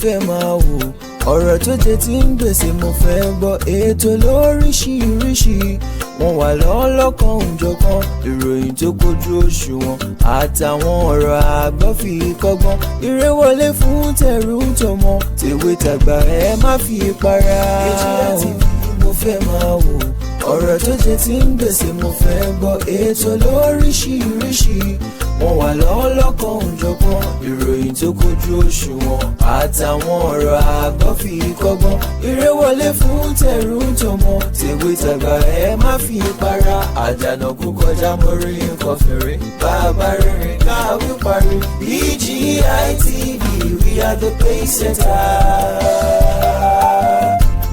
fẹ́ máa wò. Ọ̀rọ̀ tó jẹ ti ń gbèsè mo fẹ́ gbọ́. Ètò lóríṣiríṣi wọ́n wà lọ́lọ́kan òjọ̀kan. Ìròyìn tó kojú òṣùwọ̀n àtàwọn ọ̀rọ̀ àgbọ́ fi kọ́gbọ́n. Eré wọlé fún tẹ̀rù tọmọ, tèwe tàgbà, ẹ má fi para. BGI TV mo fẹ́ máa wò. Ọ̀rọ̀ tó jẹ ti ń gbèsè mo fẹ́ gbọ́. Ètò lóríṣiríṣi wọ́n wà lọ́lọ́kan òjọ̀kan. Ìròyìn tó kojú òṣùwọ̀n àtàwọn ọ̀rọ̀ àgbọ́ fi kọ́gbọ́n. Eré wọlé fún tẹ̀rù tọmọ, tèwe tàgbà, ẹ má fi para. Àjànàkú kọjá, mórí nǹkan fèrè. Bàbá rere káwí parí. BGI TV, we are the pace setter.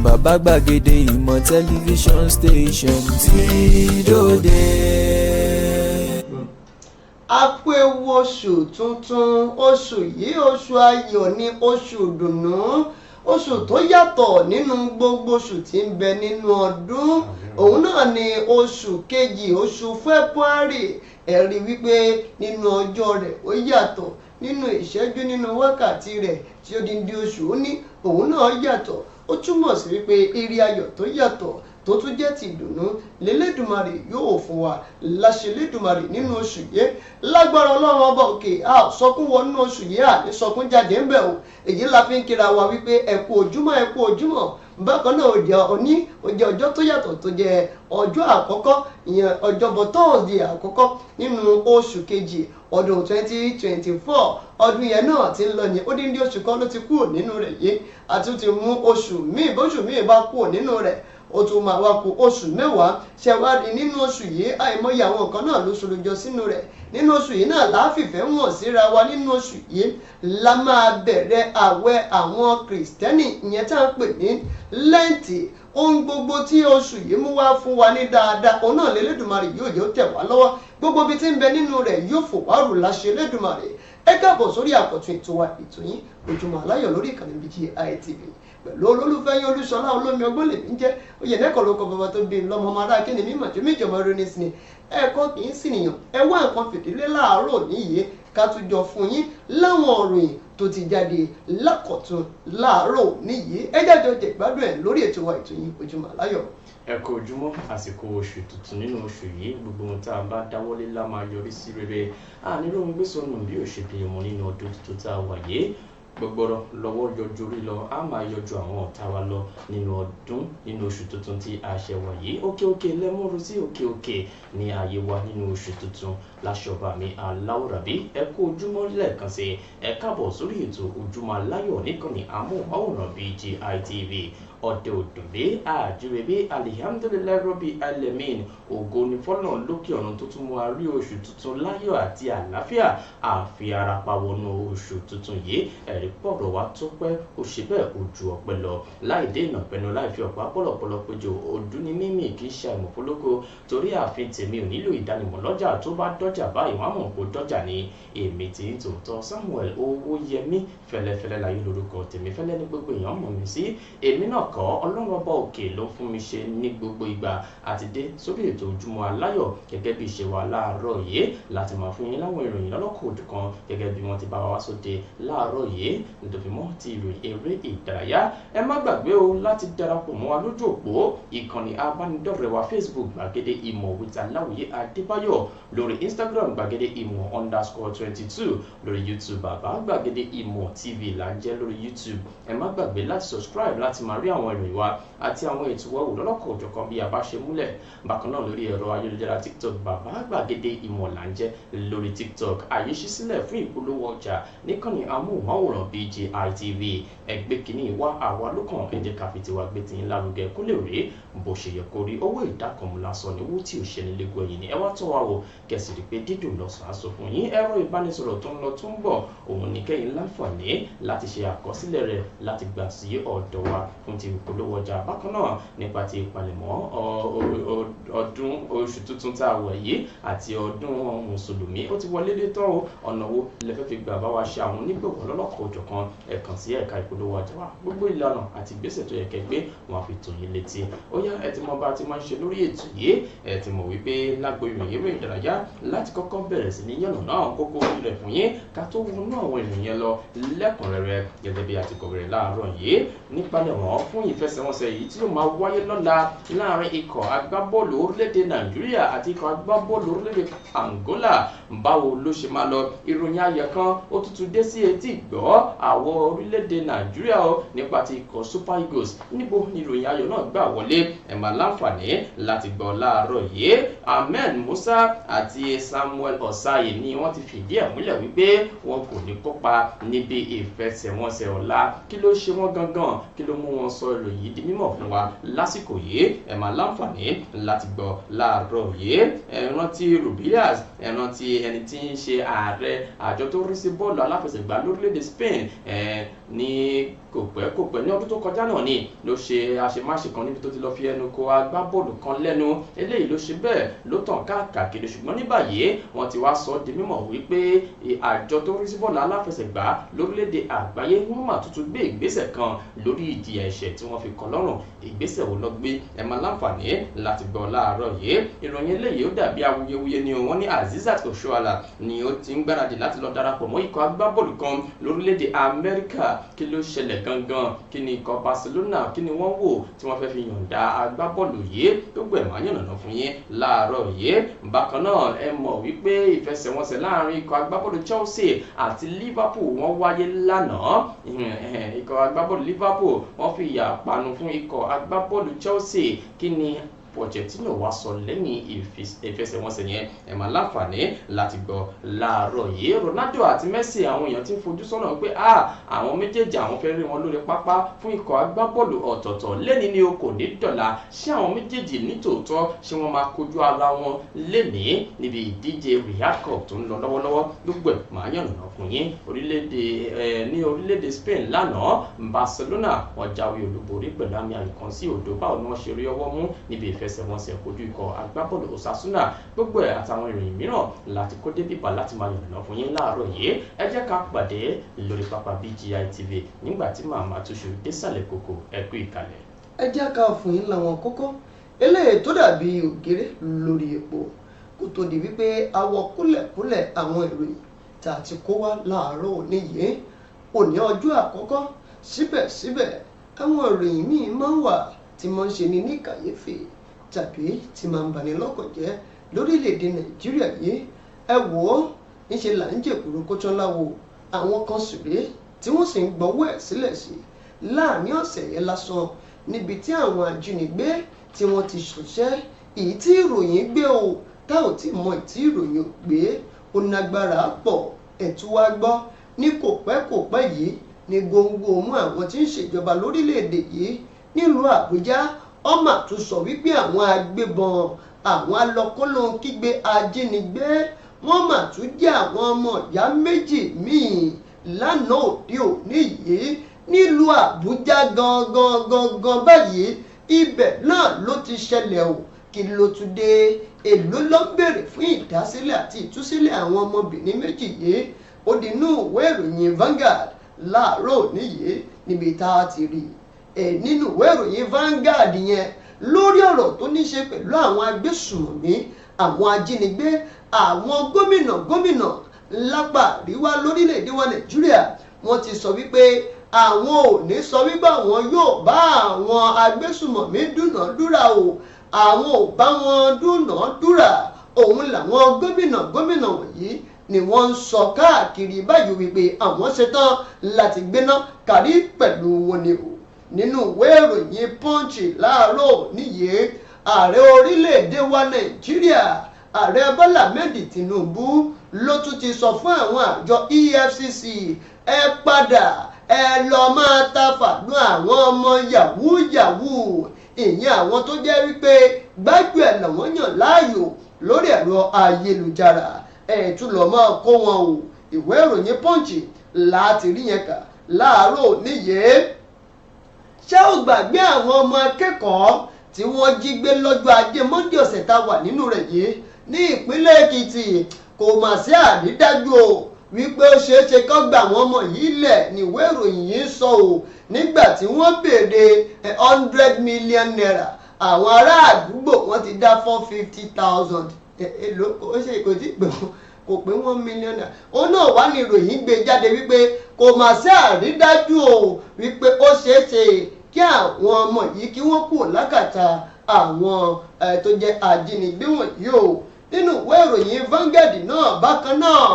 Bàbá gbàgede ìmọ̀ tẹlifíṣọ̀n station tí dòde. A kú ewu oṣù tuntun. Oṣù yìí, oṣù ayọ̀ ní, oṣù ìdùnnú, oṣù tó yàtọ̀ nínú gbogbo oṣù tí ń bẹ nínú ọdún, òun náà ni oṣù kejì, oṣù February. Ẹ̀rí wípé nínú ọjọ́ rẹ̀ ó yàtọ̀, nínú ìṣẹ́jú, nínú wákàtí rẹ̀ tí ó di oṣù ó ní, òun náà yàtọ̀. Ó túmọ̀ sí wípé ire ayọ̀ tó yàtọ̀, tó tún jẹ́ ti ìdùnnú lélẹ́dùmarè yóò fún wa láṣẹ lẹ́dùmarè nínú oṣù yìí. Lágbára Ọlọ́run Ọba òkè, a ò sọkún wọnú oṣù yìí, à ní sọkún jáde ń bẹ̀ o. Èyí la fi ń kíra wa wípé ẹ kú ojúmọ́, ẹ kú ojúmọ́. Bákan náà, òde òní ó jẹ́ ọjọ́ tó yàtọ̀, tó jẹ́ ọjọ́ àkọ́kọ́, ìyẹn ọjọ́bọ̀ Thursday àkọ́kọ́ nínú oṣù kejì ọdún 2024. Ọdún yẹn náà ti ń lọ ní odindi oṣù kan ló ti kúrò nínú rẹ̀ yìí, àti ti mú oṣù míì. Bóṣù míì bá kúrò nínú rẹ̀, ó tún máa wá kù oṣù 10. Ṣẹwádìí nínú oṣù yìí, àìmọye àwọn nǹkan náà ló ṣolójọ sínú rẹ̀. Nínú oṣù yìí náà láfìfẹ́ wọ̀n síra wa. Nínú oṣù yìí la máa bẹ̀rẹ̀ àwẹ̀ àwọn Kìrìsìtẹ́nì, ìyẹn tá à ń pè ní Lẹ́ǹtì. Ohun gbogbo tí oṣù yìí mú wá fún wa ní dáadáa, òun náà lélẹ́dùmarè yóò jẹ́ ó tẹ̀ wá lọ́wọ́. Gbogbo ibi tí ń bẹ nínú rẹ̀ yóò fò wá rù láṣẹ Elédùmarè. Ẹ káàbọ̀ sórí àkọ́tún ètò wa, ètò yín, Ojúmọ́ Aláyọ̀, lórí ìkànnì BGI TV, pẹ̀lú olólùfẹ́ yín, Olúṣọlá Olómi Ọgbọ́n lèmi ń jẹ́. Oyè nẹ́kọ̀ọ́ ló kọ bàbá tó bí lọ́mọ. Ọmọ ará kíni mímọ̀ tí méjì ọmọ ronú sí ni ẹ̀kọ́ kì í sì nìyàn. Ẹ wá nǹkan fìdílé láàárọ̀ níyì, ká tún jọ fún yín láwọn òròyìn tó ti jáde lákọ̀tún láàárọ̀ níyì. Ẹ jájọ jẹ ìgbádùn ẹ̀ lórí ètò wa, ètò yín, Ojúmọ́ Aláyọ̀. Ẹ kú ojúmọ́. Àsìkò oṣù tuntun. Nínú oṣù yìí, gbogbo ohun tá a bá dáwọ́lé la máa yọrí sí rere. Àní róhun gbé sọnù bí òṣèbí ọmọ nínú ọdún tuntun tá a wà yìí. Gbọgbọrọ lọ́wọ́ yọjú orí lọ, a máa yọjú àwọn ọ̀tá wa lọ nínú ọdún, nínú oṣù tuntun tí a ṣe wà yìí. Òkè òkè lẹ́múrú sí, òkè òkè ní ààyè wa nínú oṣù tuntun láṣọba mi aláwòrábí. Ẹ kú ojúmọ́ lẹ́ẹ̀kan sí, ẹ káàbọ̀ sórí ètò Ojúmọ́ Aláyọ̀ níkànnì amóhùnmáwòrán BGI TV. Ọdẹ òdùnbí àjùrẹ́bí, alihamdulilayi rọ́bì alamin, ògo ní fọ́nà lókè ọ̀run tó tún mú wa rí oṣù tuntun láyọ̀ àti àlàáfíà. Àfi ara pa wọnú oṣù tuntun yìí. Ẹ̀rí pọ̀rọ̀ wa tó pẹ́, ó ṣe bẹ́ẹ̀, ojú ọpẹ́ lọ láì dé ìnà pẹ̀lú láì fi ọ̀pá pọ̀lọ̀pọ̀lọ̀ péjọ. Ọdún ní mímì kì í ṣe àìmọ̀fólókò, torí ààfin tèmi ò nílò ìdánimọ̀ lọ́jà. Tó bá dọ́jà báyìí, wọ́n á mọ̀ kó dọ́jà ni. Èmi tí ń tòótọ́, Samuel Owóyẹmí Fẹ́lẹ́fẹ́lẹ́ láyé lórúkọ tèmi. Fẹ́lẹ́ ní gbogbo èèyàn mọ̀ mí sí. Èmi náà kọ́, Ọlọ́run Ọba òkè ló fún mi ṣe ní gbogbo ìgbà. Àti dé sórí ètò Ojúmọ́ Aláyọ̀ gẹ́gẹ́ bí ìṣe wa láàárọ̀ yìí láti máa fún yín láwọn ìròyìn lọ́lọ́kọ̀ọ́jọ̀kan gẹ́gẹ́ bí wọ́n ti bá wa sóde láàárọ̀ yìí, nítorí mọ́ ti ìròyìn eré ìdárayá. Ẹ má gbàgbé o láti darapọ̀ mọ́ wa lójú òpó ìkànnì abánidọ́rẹ̀ẹ́ wa: Facebook, Gbàgede Ìmọ̀ with Aláwìyé Adébáyọ̀; lórí Instagram, gbàgede ìmọ̀_22; lórí YouTube, Bàbá Gbàgede Ìmọ̀ TV là ń jẹ́ lórí YouTube. Ẹ má gbàgbé láti subscribe láti máa rí àwọn ìròyìn wa àti àwọn ètò wa wò lọ́lọ́kọ̀ọ́jọ̀kan bí a bá ṣe múlẹ̀. Bákan náà, lórí ẹ̀rọ ayélujára TikTok, Bàbá Gbàgede Ìmọ̀ là ń jẹ́ lórí TikTok. Àyè ṣí sílẹ̀ fún ìpolówó ọjà níkànnì amóhùnmáwòrán BGI TV. Ẹgbẹ́ kìíní wá, àwa ló kàn. Ẹ jẹ́ ká fi tiwa gbé tiyín lárugẹ kó lè rí bó ṣe yẹ kó rí. Owó ìdákanmù lásán ni, owó tí ò ṣe ní lẹ́gùn ẹ̀yìn ni. Ẹ wá tọ́ wa wò, kẹsì rí pé dídùn lọ́sàn-án sọ fún yín. Ẹ̀rọ ìbánisọ̀rọ̀ tó ń lọ tó ń bọ̀, òun ní kẹ́yìn láǹfààní láti ṣe àkọsílẹ̀ rẹ̀ láti gbà sí ọ̀dọ̀ wa fún ti ìpolówó ọjà. Bákan náà, nípa ti ìpalẹ̀mọ́ ọdún oṣù tuntun tá a wọ̀ yìí àti ọdún Mùsùlùmí, ó ti wọlé dé tán o. Ọ̀nà wo lẹ fẹ́ fi gbà bá wa ṣe àwọn onígbọ̀wọ́ lọ́lọ́kọ̀ọ́jọ̀? òjọ̀kan. Ẹ kàn sí ẹ̀ka ìpolówó ọjà wa, gbogbo ìlànà àti ìgbésẹ̀ tó yẹ kẹ́ gbé, wọn á fi tó yín létí. Ó yá, ẹ ti mọ bá a ti máa ń ṣe lórí ètò yìí. Ẹ ti mọ̀ wípé lágbo ìròyìn eré ìdárayá láti kọ́kọ́ bẹ̀rẹ̀ sí ní yànnà náà kókó rẹ̀ fún yín ká tó wọnú àwọn ìròyìn yẹn lọ lẹ́kùnrẹ́rẹ́, gẹ́gẹ́ bí a ti kọ̀wé rẹ̀ láàárọ̀ yìí nípalẹ̀mọ́ fún ìfẹsẹ̀wọnsẹ̀ yìí tí yóò máa wáyé lọ́la láàrin ikọ̀ agbábọ́ọ̀lù orílẹ̀-èdè Nàìjíríà àti ikọ̀ agbábọ́ọ̀lù orílẹ̀-èdè Angola. Báwo ló ṣe máa lọ? Ìròyìn ayọ̀ kan ó tútù dé sí etí ìgbọ́ àwọ̀ orílẹ̀-èdè Nàìjíríà o nípa ti ikọ̀ Super Eagles. Níbo ni ìròyìn ayọ̀ náà gbà wọlé? Ẹ máa láǹfààní láti gbọ́ láàárọ̀ yìí. Ahmed Musa àti Samuel Osayi ni wọ́n ti fìdí ẹ̀ múlẹ̀ wípé wọn kò ní kópa níbi ìfẹsẹ̀wọnsẹ̀ ọ̀la. Kí ló ṣe wọ́n gangan? Kí ló mú wọn sọ ìròyìn yìí di mímọ̀ fún wa lásìkò yìí? Ẹ máa láǹfààní láti gbọ́ láàárọ̀ yìí. Ẹ rántí Rubiales, ẹ rántí ẹni tí ń ṣe ààrẹ àjọ tó rí sí bọ́ọ̀lù aláfẹsẹ̀gbá lórílẹ̀‐èdè Spain ní kò pẹ́ kò pẹ́ ní ọdún tó kọjá náà ni ló ṣe àṣemáṣe kan níbi tó ti lọ fi ẹnu kò agbábọ́ọ̀lù kan lẹ́nu. Eléyìí ló ṣe bẹ́ẹ̀ ló tàn káàkiri, ṣùgbọ́n ní báyìí wọ́n ti wá sọ ọ́ di mímọ̀ wípé àjọ tó rí sí bọ́ọ̀lù aláfẹsẹ̀gbá lórílẹ̀‐èdè àgbáyé, wọ́n mà tuntun gbé ìgbésẹ̀ kan lórí ìjìyà ẹ̀ṣẹ̀ tí wọ́n fi kàn lọ́rùn. Ìgbésẹ̀ wo ló gbé? Ẹ máa láǹfààní láti gbọ́ láàárọ̀ yìí. Ìròyìn eléyìí ó dàbí awuyewuye ni. Wọ́n ní Azeezat Oshoala ni ó ti ń gbáradì láti lọ darapọ̀ mọ́ ikọ̀ agbábọ́ọ̀lù kan lórílẹ̀‐èdè Amẹ́ríkà. Kí ló ṣẹlẹ̀ gangan? Kí ni ikọ̀ Barcelona, kí ni wọ́n wò tí wọ́n fẹ́ fi yọ̀ǹda agbábọ́ọ̀lù yìí? Gbogbo ẹ̀ máa yànnàná fún yín láàárọ̀ yìí. Bákan náà, ẹ mọ̀ wípé ìfẹsẹ̀wọnsẹ̀ láàrin ikọ̀ agbábọ́ọ̀lù Chelsea àti Liverpool wọ́n wáyé lánàá. Ikọ̀ agbábọ́ọ̀lù Liverpool wọ́n fi ìyà panu fún ikọ̀ agbábọ́ọ̀lù Chelsea. Kí ni Pochettino wá sọ lẹ́yìn ìfẹsẹ̀wọnsẹ̀ yẹn? Ẹ máa láǹfààní láti gbọ́ láàárọ̀ yìí. Ronaldo àti Messi, àwọn èèyàn ti ń fojú sọ́nà pé àwọn méjèèjì, àwọn fẹ́ rí wọn lórí pápá fún ikọ̀ agbábọ́ọ̀lù ọ̀tọ̀ọ̀tọ̀ lẹ́ni ni o, kò ní dọ̀la. Ṣé àwọn méjèèjì nítòótọ́, ṣé wọ́n máa kojú ara wọn lẹ́nìí níbi ìdíje Riyadh Cup tó ń lọ lọ́wọ́lọ́wọ́? Gbogbo ẹ̀ máa yànnàná fún yín. Orílẹ̀-èdè ẹ̀ ní orílẹ̀-èdè Spain lánàá, Barcelona wọ́n jáwé olúborí pẹ̀lú àmì ayò 1-0. Báwo ni wọ́n ṣe rí ọwọ́ mú níbi ìfẹsẹ̀wọnsẹ̀ kojú ikọ̀ agbábọ́ọ̀lù Osasuna? Gbogbo ẹ̀ àtàwọn ìròyìn mìíràn láti kó dé bíbá láti máa yànnàná fún yín láàárọ̀ yìí. Ẹ jẹ́ ká pàdé lórí pápá BGI TV nígbà tí màmá túṣu désàlẹ̀ kòkò. Ẹ kú ìkàlẹ̀. Ẹ jẹ́ ká fún yín láwọn kókó eléyìí tó dàbí ògèrè lórí epo kó tó di wípé awọ kúlẹ̀kúlẹ̀ àwọn ìròyìn tá a ti kó wá láàárọ̀ òní yìí. Òní ọjọ́ àkọ́kọ́, síbẹ̀síbẹ̀ àwọn ìròyìn míì máa ń wà tí máa ń ṣe ni ní kàyéfì tàbí tí máa ń bani lọ́kàn jẹ́ lórílẹ̀‐èdè Nàìjíríà yìí. Ẹ wò ó, níṣẹ́ là ń jèkúrú kó tán láwo, àwọn kan sì rèé tí wọ́n sì ń gbọ́wọ́ ẹ̀ sílẹ̀ sí. Láàrin ọ̀sẹ̀ yẹn lásán, níbi tí àwọn ajínigbé tí wọ́n ti ṣọṣẹ́, èyí tí ìròyìn gbé o, tá ò tí mọ ìtí ìròyìn ò gbé, ó nágbára pọ̀. Ẹ̀tú wá gbọ́, ní kò pẹ́ kò pẹ́ yìí ní góńgó mú àwọn tí ń ṣèjọba lórílẹ̀‐èdè yìí nílùú Àbújá, ọmọ tún sọ wípé àwọn agbébọn, àwọn alọkólóhùn kígbe ajínigbé, wọ́n mà tún jẹ́ àwọn ọmọ ìyá méjì míì lánàá òde òní yìí nílùú Àbújá gangan gangan báyìí. Ibẹ̀ náà ló ti ṣẹlẹ̀ o. Kí ló tún dé? Èló ló ń béèrè fún ìdásílẹ̀ àti ìtúsílẹ̀ àwọn ọmọbìnrin méjì yìí? Ó di inú ìwé ìròyìn Vanguard láàárọ̀ òní yìí níbi tá a ti rí ẹ. Nínú ìwé ìròyìn Vanguard yẹn, lórí ọ̀rọ̀ tó ní ṣe pẹ̀lú àwọn agbésùnmọ̀mí, àwọn ajínigbé, àwọn gómìnà gómìnà lápá àríwá lórílẹ̀‐èdè wa Nàìjíríà, wọ́n ti sọ wípé àwọn ò ní sọ wípé àwọn yóò bá àwọn agbésùnmọ̀mí dúnàádúrà o, àwọn ò bá wọn dúnàádúrà. Òun làwọn gómìnà gómìnà wọ̀nyí ni wọ́n ń sọ káàkiri báyìí wípé àwọn ṣetán láti gbéná kárí pẹ̀lú wọn ni o. Nínú ìwé ìròyìn Punch láàárọ̀ níyì, ààrẹ orílẹ̀-èdè wa Nàìjíríà, Ààrẹ Bọ́lá Ahmed Tinubu, ló tún ti sọ fún àwọn àjọ EFCC, ẹ padà, ẹ lọ máa ta fàánú àwọn ọmọ yahoo yahoo, ìyẹn àwọn tó jẹ́ wípé gbájúẹ̀ làwọn yàn láàyò lórí ẹ̀rọ ayélujára, ẹ̀ tún lọ́ọ́ máa kó wọn o. Ìwé ìròyìn Punch láti rí yẹn kà láàárọ̀ níyẹn. Ṣé ò gbàgbé àwọn ọmọ akẹ́kọ̀ọ́ tí wọ́n jí gbé lọ́jọ́ Ajé Monde ọ̀sẹ̀ tá a wà nínú rẹ̀ yìí ní ìpínlẹ̀ Èkìtì? Kò mà sí àrídájú o. wípé ó ṣeé ṣe kán gbà wọ́n mọ̀ yìí lẹ̀ níwé ìròyìn yìí ń sọ o. Nígbà tí wọ́n béèrè 100 million naira, àwọn ará àdúgbò wọ́n ti dá 450,000. Èlò ó ṣe kò tí pé, kò pé 1 million naira. Òun náà wà ní ìròyìn gbé jáde wípé kò mà sí àrídájú o wípé ó ṣeé ṣe kí àwọn ọmọ yìí kí wọ́n kúrò lákàtà àwọn tó jẹ́ ajínigbé wọ̀nyí o. Nínú ìwé ìròyìn Vanguard náà bákan náà,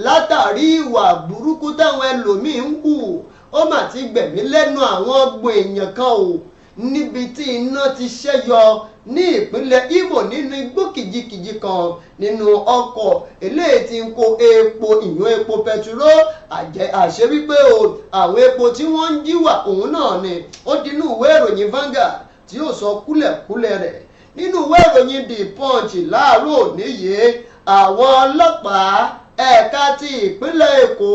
látàrí ìwà burúkú táwọn ẹlòmíín ń hù, ó mà ti gbẹ̀mí lẹ́nu àwọn ọgbọ̀n èèyàn kan o, níbi tí iná ti ṣẹ́yọ ní ìpínlẹ̀ Imo nínú igbó kìjikìji kan nínú ọkọ̀ eléyìí tí ń kó epo, ìyún epo pẹtiró. Àṣẹ wípé o àwọn epo tí wọ́n ń jí wà òun náà ni ó dínú ìwé ìròyìn Vanguard tí yóò sọ kúlẹ̀kúlẹ̀ rẹ̀. Nínú ìwé ìròyìn The Punch láàárọ̀ òní yìí, àwọn ọlọ́pàá ẹ̀ka ti ìpínlẹ̀ Èkó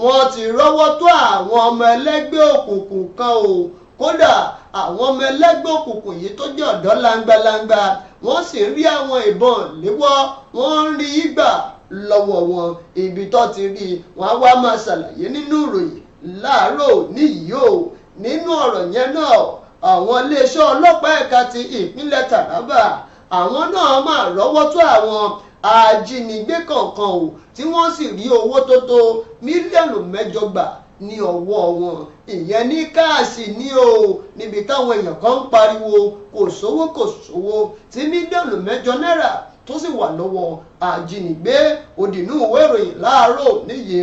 wọ́n ti rọ́wọ́ tó àwọn ọmọ ẹlẹ́gbẹ́ òkùnkùn kan o. Kódà àwọn ọmọ ẹlẹ́gbẹ́ òkùnkùn yìí tó jẹ́ ọ̀dọ́ langbalangba, wọ́n sì ń rí àwọn ìbọn léwọ́, wọ́n ń rí gbà lọ́wọ́ wọn. Ibi tó ti rí wọn á wá máa ṣàlàyé nínú ìròyìn láàárọ̀ òní yìí o. Nínú ọ̀rọ̀ yẹn náà, àwọn iléeṣẹ́ ọlọ́pàá ẹ̀ka ti ìpínlẹ̀ Taraba, àwọn náà máa rọ́wọ́ tó àwọn ajínigbé kọ̀ọ̀kan o, tí wọ́n sì rí owó tó tó 8 mílíọ̀nù gbà ní ọwọ́ wọn, ìyẹn ní káàsì ní o, níbi táwọn èèyàn kan ń pariwo kò sówó kò sówó, tí 8 mílíọ̀nù náírà tó sì wà lọ́wọ́ ajínigbé. Òdìnnú ìwé ìròyìn láàárọ̀ níyì.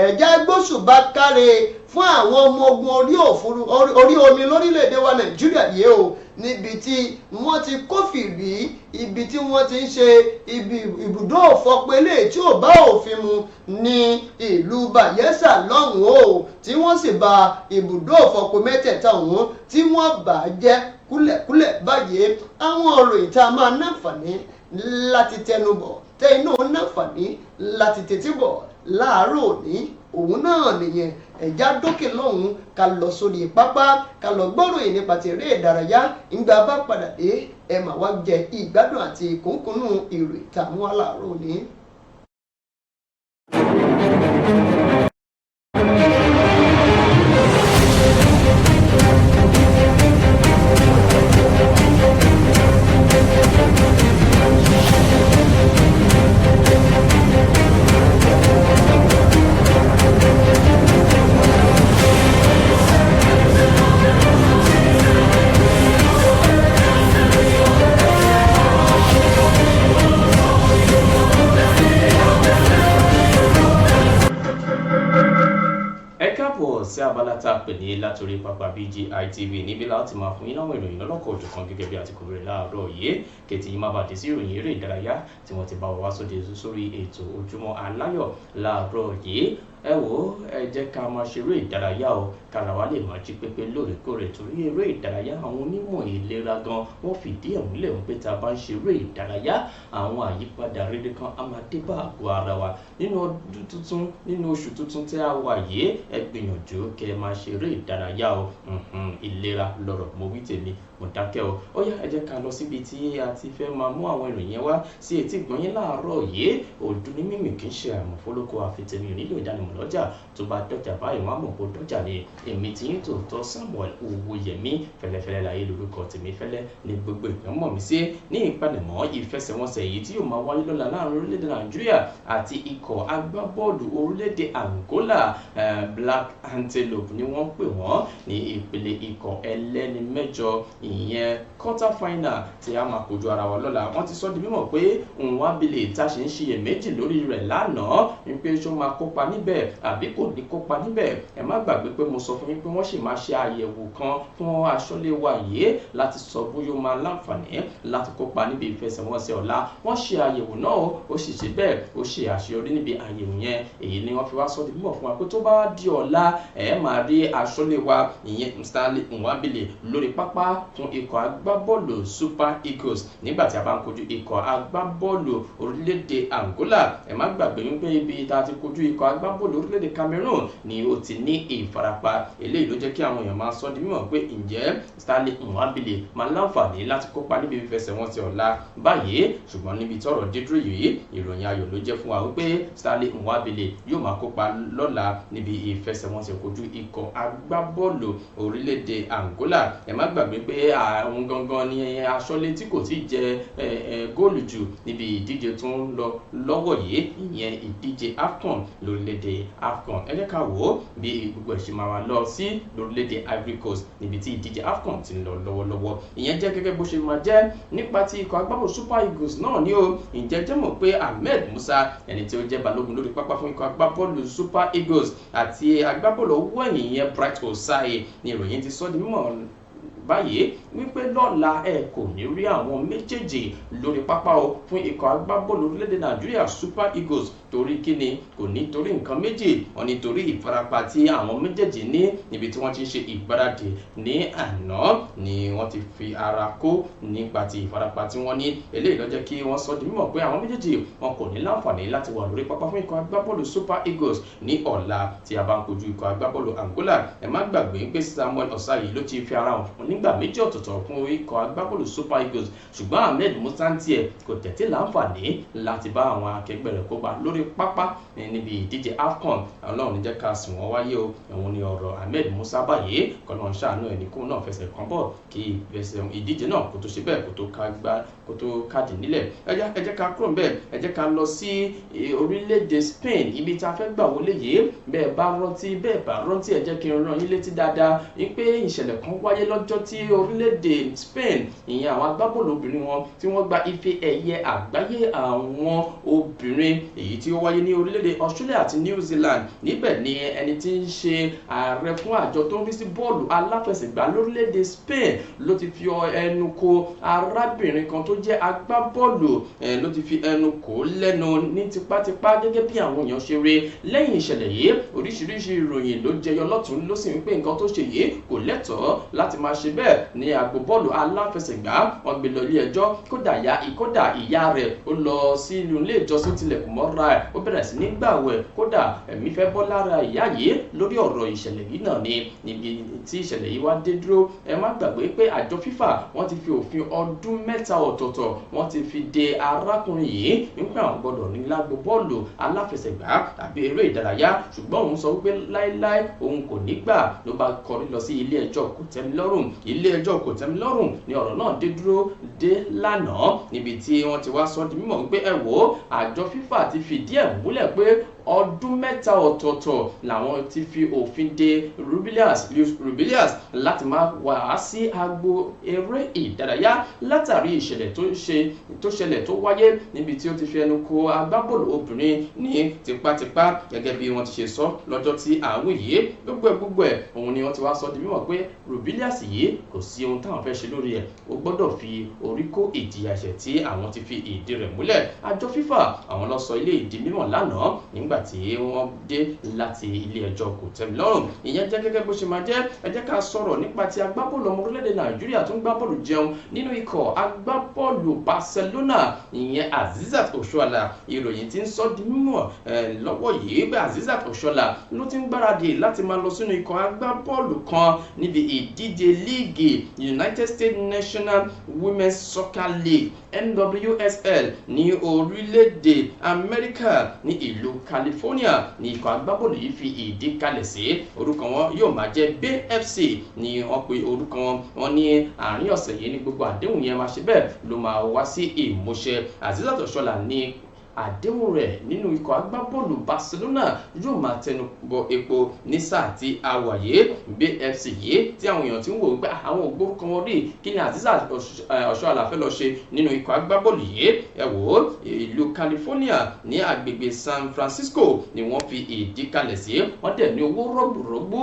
Ẹ̀já gbóṣùbà káre fún àwọn ọmọ ogun orí omi lórílẹ̀‐èdè wa Nàìjíríà yìí o, níbi tí wọ́n ti kófìrí ibi tí wọ́n ti ń ṣe ibi ibùdó òfọpẹ́lẹ̀ tí ò bá òfin mu ní ìlú Bayelsa lọ́hùn-ún o, tí wọ́n sì bà ibùdó òfọpẹ́ mẹ́tẹ̀ẹ̀ta ọ̀hún tí wọ́n bà á jẹ́ kúlẹ̀kúlẹ̀ báyìí. Àwọn ọ̀rọ̀ ìta máa náfààní láti tẹnubọ̀ tẹ inú náfààní láti tètè bọ̀ láàárọ̀ òní òun náà nìyẹn. Ẹ̀já dókè lọ́hùn, ká lọ sórí pápá, ká lọ gbọ́ròyìn nípa ti eré ìdárayá. Ìgbà bá padà dé, ẹ mà wá jẹ ìgbádùn àti ìkúnkúnnú ìròyìn tààmú aláàárọ̀ òní. Ẹ káàbọ̀ sí abala tá a pè ní látòrí pápá BGI TV. Níbi láti máa fún yín láwọn ìròyìn lọ́lọ́kọ̀ òjọ̀kan gẹ́gẹ́ bí a ti kò rẹ̀ láàárọ̀ yìí. Kẹtì yìí má bàa dé sí ìròyìn eré ìdárayá tí wọ́n ti bá wa wá sóde sórí ètò Ojúmọ́ Aláyọ̀ láàárọ̀ yìí. Ẹ wò ó, ẹ jẹ́ ká máa ṣe eré ìdárayá o, kára wa lè máa jí pépé lóòrèkóòrè, torí eré ìdárayá, àwọn onímọ̀ ìlera gan wọ́n fìdí ẹ̀ múlẹ̀ wípé tá a bá ń ṣe eré ìdárayá, àwọn àyípadà rere kan á máa dé bá àgọ́ ara wa. Nínú ọdún tuntun, nínú oṣù tuntun tí a wà yìí, ẹ gbìyànjú kẹ́ ẹ máa ṣe eré ìdárayá o. Ìlera lọ̀rọ̀. Mo wí tèmi, mo dákẹ́ o. Ó yá, ẹ jẹ́ ká lọ síbi tí a ti fẹ́ máa mú àwọn ìròyìn yẹn wá sí etí ìgbọ̀nyín láàárọ̀ yìí. Òdú ní mímì kì í ṣe àmọ̀fólókò, àfitẹ̀mí ò nílò ìdánimọ̀ lọ́jà. Tó bá dọ́jà báyìí, wọ́n á mọ̀ pé dọ́jà ni. Èmi tí yín tòótọ́, Samuel Owóyẹmí Fẹ́lẹ́fẹ́lẹ́ láyé lórúkọ tèmi, fẹ́lẹ́ ní gbogbo èèyàn mọ̀ mí sí. Ní ìpalẹ̀mọ́ ìfẹsẹ̀wọnsẹ̀ èyí tí yóò máa wáyé lọ́la láàrin orílẹ̀-èdè Nàìjíríà àti ikọ̀ agbábọ́ọ̀lù orílẹ̀-èdè Angola, Black Antelope ni wọ́n pè wọ́n, ní ìpele ikọ̀ ẹlẹ́ni mẹ́jọ, ìyẹn quarter final tí a máa kojú ara wa lọ́la, wọ́n ti sọ di mímọ̀ pé Nwabili tá a ṣe ń ṣiyèméjì lórí rẹ̀ lánàá wípé ṣó máa kópa níbẹ̀ àbí kò ní kópa níbẹ̀. Ẹ má gbàgbé pé mo sọ fún yín pé wọ́n sì máa ṣe àyẹ̀wò kan fún aṣọ́lé wa yìí láti sọ bóyá ó máa láǹfààní láti kópa níbi ìfẹsẹ̀wọnsẹ̀ ọ̀la. Wọ́n ṣe àyẹ̀wò náà, ó sì ṣe bẹ́ẹ̀, ó ṣe àṣeyọrí níbi àyẹ̀wò yẹn. Èyí ni wọ́n fi wá sọ di mímọ̀ fún wa pé tó bá di ọ̀la, ẹ máa rí aṣọ́lé wa, ìyẹn Stanley Nwabili, lórí pápá. fún ikọ̀ agbábọ́ọ̀lù Super Eagles nígbà tí a bá ń kojú ikọ̀ agbábọ́ọ̀lù orílẹ̀-èdè Angola. Ẹ má gbàgbé wípé ibi tá a ti kojú ikọ̀ agbábọ́ọ̀lù orílẹ̀-èdè Cameroon ni ó ti ní ìfarapa. Eléyìí ló jẹ́ kí àwọn èèyàn máa sọ di mímọ̀ pé ǹjẹ́ Stanley Nwabili máa láǹfààní láti kópa níbi ìfẹsẹ̀wọnsẹ̀ ọ̀la báyìí. Ṣùgbọ́n níbi tọ́rọ̀ dé dúró yìí, ìròyìn ayọ̀ ló jẹ́ fún wa wípé Stanley Nwabili yóò máa kópa lọ́la níbi ìfẹsẹ̀wọnsẹ̀ kojú ikọ̀ agbábọ́ọ̀lù orílẹ̀-èdè Angola. Ẹ má gbàgbé pé àwọn gangan ni aṣọ́lé tí kò tí jẹ góòlù jù níbi ìdíje tó ń lọ lọ́wọ́ yìí, ìyẹn ìdíje AFCON lórílẹ̀-èdè AFCON. Ẹ jẹ́ ká wò ó bí gbogbo ẹ̀ ṣe máa wá lọ sí lórílẹ̀-èdè Ivory Coast níbi tí ìdíje AFCON ti ń lọ lọ́wọ́lọ́wọ́. Ìyẹn jẹ́ gẹ́gẹ́ bó ṣe máa jẹ́ nípa ti ikọ̀ agbábọ́ọ̀lù Super Eagles náà ni o. Ǹjẹ́ jẹ́ mọ̀ pé Ahmed Musa, ẹni tí ó jẹ́ balógun lórí pápá fún ikọ̀ agbábọ́ọ̀lù Super Eagles, àti agbábọ́ọ̀lù ọwọ́ ẹ̀yìn yẹn Bright Osayi ni ìròyìn ti sọ di mímọ̀ báyìí wípé lọ́la ẹ kò ní rí àwọn méjèèjì lórí pápá o fún ikọ̀ agbábọ́ọ̀lù orílẹ̀-èdè Nàìjíríà Super Eagles. Torí kíni? Kò ní torí nǹkan méjì, wọ́n ní torí ìfarapa tí àwọn méjèèjì ní níbi tí wọ́n ti ń ṣe ìgbáradì ní àná ni wọ́n ti fi ara kó nípa ti ìfarapa tí wọ́n ní. Eléyìí ló jẹ́ kí wọ́n sọ di mímọ̀ pé àwọn méjèèjì wọn kò ní láǹfààní láti wà lórí pápá fún ikọ̀ agbábọ́ọ̀lù Super Eagles ní ọ̀la tí a bá ń kojú ikọ̀ agbábọ́ọ̀lù Angola. Ẹ má gbàgbé pé Samuel Osayi ló ti fi ara hàn nígbà méjì ọ̀tọ̀ọ̀tọ̀ fún ikọ̀ agbábọ́ọ̀lù Super Eagles, ṣùgbọ́n Ahmed Musa ń tiẹ̀ kò tẹ̀tí láǹfààní láti bá àwọn akẹgbẹ́ rẹ̀ kópa lórí pápá níbi ìdíje AFCON. Ọlọ́run ní jẹ́ ká sìn wọ́n wáyé o. Ẹ̀wọ̀n ni ọ̀rọ̀ Ahmed Musa báyìí, kọ́nà ń ṣàánú ẹni kóun náà fẹsẹ̀ kan bọ̀ kí ìdíje náà kó tó ṣe bẹ́ẹ̀, kó tó ká gbá, kó tó káàdì nílẹ̀. Ẹ jẹ́ ká kúrò níbẹ̀, ẹ jẹ́ ká lọ sí orílẹ̀-èdè Spain, ibi tá a fẹ́ gbà wọlé yìí. Bẹ́ẹ̀ bá rántí, bẹ́ẹ̀ bá rántí, ẹ jẹ́ kí n rán yín létí dáadáa wípé ìṣẹ̀lẹ̀ kan wáyé lọ́jọ́ tí orílẹ̀-èdè Spain, ìyẹn àwọn agbábọ́ọ̀lù obìnrin wọn, tí wọ́n gba ife ẹ̀yẹ àgbáyé àwọn obìnrin, èyí tí ó wáyé ní orílẹ̀-èdè Australia àti New Zealand. Níbẹ̀ ni ẹni tí ń ṣe ààrẹ fún àjọ tó ń rí sí bọ́ọ̀lù aláfẹsẹ̀gbá lórílẹ̀-èdè Spain ló ti fi ẹnu kò arábìnrin kan tó jẹ́ agbábọ́ọ̀lù, ló ti fi ẹnu kò lẹ́nu ní tipátipá, gẹ́gẹ́ bí àwọn èèyàn ṣe rí. Lẹ́yìn ìṣẹ̀lẹ̀ yìí, oríṣiríṣi ìròyìn ló jẹyọ lọ́tún lósì wípé nǹkan tó ṣe yìí kò lẹ́tọ̀ọ́ láti máa ṣe bẹ́ẹ̀ ní agbo bọ́ọ̀lù aláfẹsẹ̀gbá. Wọ́n gbé lọ ilé ẹjọ́, kódà ìyá rẹ̀ ó lọ sí inú ilé ìjọsìn, tilẹ̀kùn mọ́ra ẹ̀, ó bẹ̀rẹ̀ sí ní gbàwẹ̀, kódà ẹ̀mí fẹ́ bọ́ lára ìyá yìí lórí ọ̀rọ̀ ìṣẹ̀lẹ̀ yìí náà ni. Níbi tí ìṣẹ̀lẹ̀ yìí wá dé dúró, ẹ má gbàgbé pé àjọ FIFA, wọ́n ti fi òfin ọdún 3 ọ̀tọ̀ọ̀tọ̀, wọ́n ti fi de arákùnrin yìí nígbà àwọn gbọ́dọ̀ ní lágbo bọ́ọ̀lù aláfẹsẹ̀gbá tàbí eré ìdárayá. Ṣùgbọ́n òun sọ wípé láéláé òun kò ní gbà, ló bá kọrí lọ sí ilé ẹjọ́ kòtẹ́milọ́rùn. Ilé ẹjọ́ kòtẹ́milọ́rùn ni ọ̀rọ̀ náà dé dúró dé lánàá, níbi tí wọ́n ti wá sọ di mímọ̀ wípé ẹ wò ó, àjọ FIFA ti fìdí ẹ̀ múlẹ̀ pé ọdún 3 ọ̀tọ̀ọ̀tọ̀ làwọn ti fi òfin de Luis Rubiales láti máa wà sí agbo eré ìdárayá látàrí ìṣẹ̀lẹ̀ tó ṣẹlẹ̀ tó wáyé níbi tí ó ti fi ẹnu kò agbábọ́ọ̀lù obìnrin ní tipátipá, gẹ́gẹ́ bí wọ́n ti ṣe sọ lọ́jọ́ tí à ń wí yìí. Gbogbo ẹ̀ gbogbo ẹ̀, òun ni wọ́n ti wá sọ di mímọ̀ pé Rubiales yìí, kò sí ohun táwọn fẹ́ ṣe lórí ẹ̀, ó gbọ́dọ̀ fi orí kó ìjìyà ẹ̀ṣẹ̀ tí àwọn ti fi ìdí rẹ̀ múlẹ̀. Àjọ FIFA, àwọn ló sọ ilé ìdí mímọ̀ lánàá nígbà tí wọ́n dé láti ilé ẹjọ́ kòtẹ́milọ́rùn. Ìyẹn jẹ́ gẹ́gẹ́ bó ṣe máa jẹ́. Ẹ jẹ́ ká sọ̀rọ̀ nípa ti agbábọ́ọ̀lù ọmọ orílẹ̀-èdè Nàìjíríà tó ń gbá bọ́ọ̀lù jẹun nínú ikọ̀ agbábọ́ọ̀lù Barcelona, ìyẹn Azeezat Oshoala. Ìròyìn tí ń sọ di mímọ̀ lọ́wọ́ yìí pé Azeezat Oshoala ló ti ń gbáradì láti máa lọ sínú ikọ̀ agbábọ́ọ̀lù kan níbi ìdíje líìgì United States National Women's Soccer League, NWSL, ní orílẹ̀-èdè Amẹ́ríkà. Ní ìlú California ní ikọ̀ agbábọ́ọ̀lù yìí fi ìdí kalẹ̀ sí. Orúkọ wọn yóò máa jẹ́ Bay FC ní wọ́n pe orúkọ wọn. Wọn ní àárín ọ̀sẹ̀ yìí ní gbogbo àdéhùn yẹn máa ṣe bẹ́ẹ̀ ló máa wá sí ìmúṣẹ. Azeezat Oshoala ní àdéhùn rẹ̀ nínú ikọ̀ agbábọ́ọ̀lù Barcelona yóò máa tẹnu bọ epo ní sáà tí a wà yìí. BFC yìí tí àwọn èèyàn ti ń wò wípé àwọn ògbórúkọ wọn rí, kí ni Azeezat Oshoala fẹ́ lọ ṣe nínú ikọ̀ agbábọ́ọ̀lù yìí? Ẹ wò ó, ìlú California ní agbègbè San Francisco ni wọ́n fi ìdí kalẹ̀ sí. Wọ́n dẹ̀ ní owó rọ̀gbùrọ̀gbù,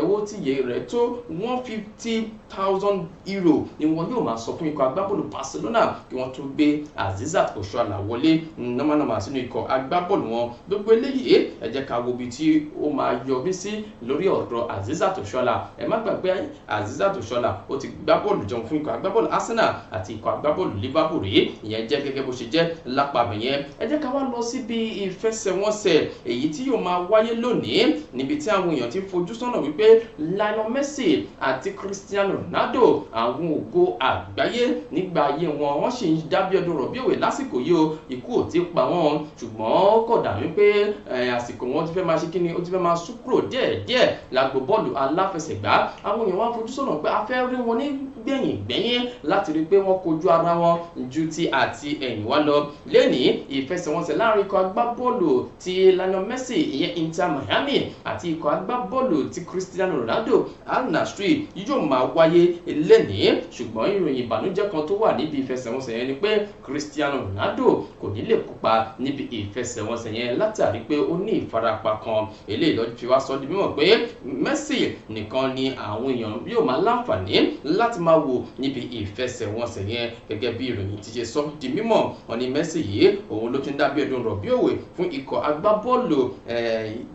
owó tí iye rẹ̀ tó €150,000 ni wọ́n yóò máa sọ fún ikọ̀ agbábọ́ọ̀lù Barcelona kí wọ́n tó gbé Azeezat Oshoala wọlé. Nọ́mánọ́mà sínú ikọ̀ agbábọ́ọ̀lù wọn. Gbogbo eléyìí, ẹ jẹ́ ká wo ibi tí ó máa yọrí sí lórí ọ̀rọ̀ Azeezat Oshoala. Ẹ má gbàgbé, Azeezat Oshoala, ó ti gbá bọ́ọ̀lù jẹun fún ikọ̀ agbábọ́ọ̀lù Arsenal àti ikọ̀ agbábọ́ọ̀lù Liverpool rí. Ìyẹn jẹ́ gẹ́gẹ́ bó ṣe jẹ́ lápapẹ̀ yẹn. Ẹ jẹ́ ká wá lọ síbi ìfẹsẹ̀wọnsẹ̀ èyí tí yóò máa wáyé lónìí, níbi tí àwọn èèyàn ti fojú sọ́nà wípé Lionel Messi àti Cristiano Ronaldo, àwọn ògo àgbáyé nígbà ayé wọn, wọ́n sì ń dábí ọdún rọ̀ bí òwe lásìkò yìí o. Ikú ò tí pa wọ́n, ṣùgbọ́n kò dà wípé àsìkò wọn ti fẹ́ máa ṣe kíni, ó ti fẹ́ máa sún kúrò díẹ̀díẹ̀ lágbo bọ́ọ̀lù aláfẹsẹ̀gbá. Àwọn èèyàn wá fojú sọ́nà pé a fẹ́ rí wọn ní gbẹ̀yìn gbẹ̀yìn láti rí i pé wọ́n kojú ara wọn ju ti àti ẹ̀yìn wá lọ. Lẹ́nìí, ìfẹsẹ̀wọnsẹ̀ láàrin ikọ̀ agbábọ́ọ̀lù ti Lionel Messi, ìyẹn Inter Miami, àti ikọ̀ agbábọ́ọ̀lù ti Cristiano Ronaldo, Al Nassr, yóò máa wáyé lẹ́nìí. Ṣùgbọ́n ìròyìn ìbànújẹ́ kan tó wà níbi ìfẹsẹ̀wọnsẹ̀ yẹn ni pé Cristiano Ronaldo kò ní lè kópa níbi ìfẹsẹ̀wọnsẹ̀ yẹn látàrí pé ó ní ìfarapa kan. Eléyìí ló fi wá sọ di mímọ̀ pé Messi nìkan ni àwọn èèyàn yóò máa láǹfààní láti máa wò níbi ìfẹsẹ̀wọnsẹ̀ yẹn. Gẹ́gẹ́ bí ìròyìn ti ṣe sọ di mímọ̀, wọn ni Messi yìí, òun ló ti ń dábí ẹdun rọ̀ bí òwe fún ikọ̀ agbábọ́ọ̀lù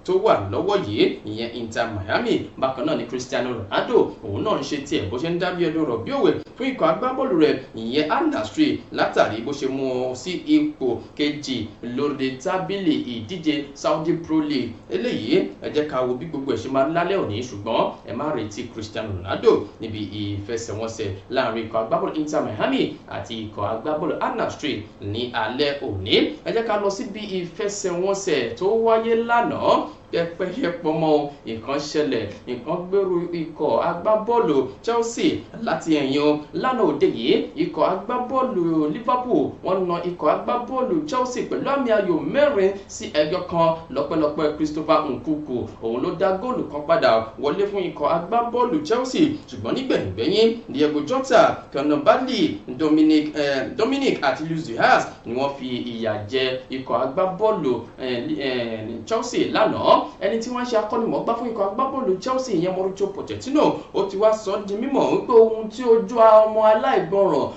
tó wà lọ́wọ́ yìí, ìyẹn Inter Miami. Bákan náà ni Cristiano Ronaldo, òun náà ń ṣe tiẹ̀, bó ṣe ń dábí ẹdun rọ̀ bí òwe fún ikọ̀ agbábọ́ọ̀lù rẹ̀, ìyẹn Al Nassr, látàrí bó ṣe mú un sí ipò kejì lórí tábìlì ìdíje Saudi Pro League. Eléyìí, ẹ jẹ́ ká wo bí gbogbo ẹ̀ ṣe máa lálẹ́ òní. Ṣùgbọ́n ẹ má retí Cristiano Ronaldo níbi ìfẹsẹ̀wọnsẹ̀ láàrin ikọ̀ agbábọ́ọ̀lù Inter Miami àti ikọ̀ agbábọ́ọ̀lù Al Nassr ní alẹ́ òní. Ẹ jẹ́ ká lọ síbi ìfẹsẹ̀wọnsẹ̀ tó wáyé lánàá. Pẹ́pẹ́yẹ pọmọ, nǹkan ṣẹlẹ̀, nǹkan gbèrú ikọ̀ agbábọ́ọ̀lù Chelsea láti ẹ̀yìn o. Lánàá òde yìí, ikọ̀ agbábọ́ọ̀lù Liverpool, wọ́n na ikọ̀ agbábọ́ọ̀lù Chelsea pẹ̀lú àmì ayò 4-1. Lọ́pẹ́lọpẹ́ Christopher Nkunku, òun ló dá góòlù kan padà wọlé fún ikọ̀ agbábọ́ọ̀lù Chelsea. Ṣùgbọ́n nígbẹ̀yìngbẹ̀yìn, Diego Jota, Conor Bradley, Dominic àti Luis Diaz ni wọ́n fi ìyà jẹ ikọ̀ agbábọ́ọ̀lù Chelsea lánàá. Ẹni tí wọ́n ṣe akọ́nimọ̀ọ́gbá fún ikọ̀ agbábọ́ọ̀lù Chelsea, ìyẹn Mauricio Pochettino, ó ti wá sọ di mímọ̀ wípé ohun tí ojú ọmọ aláìgbọràn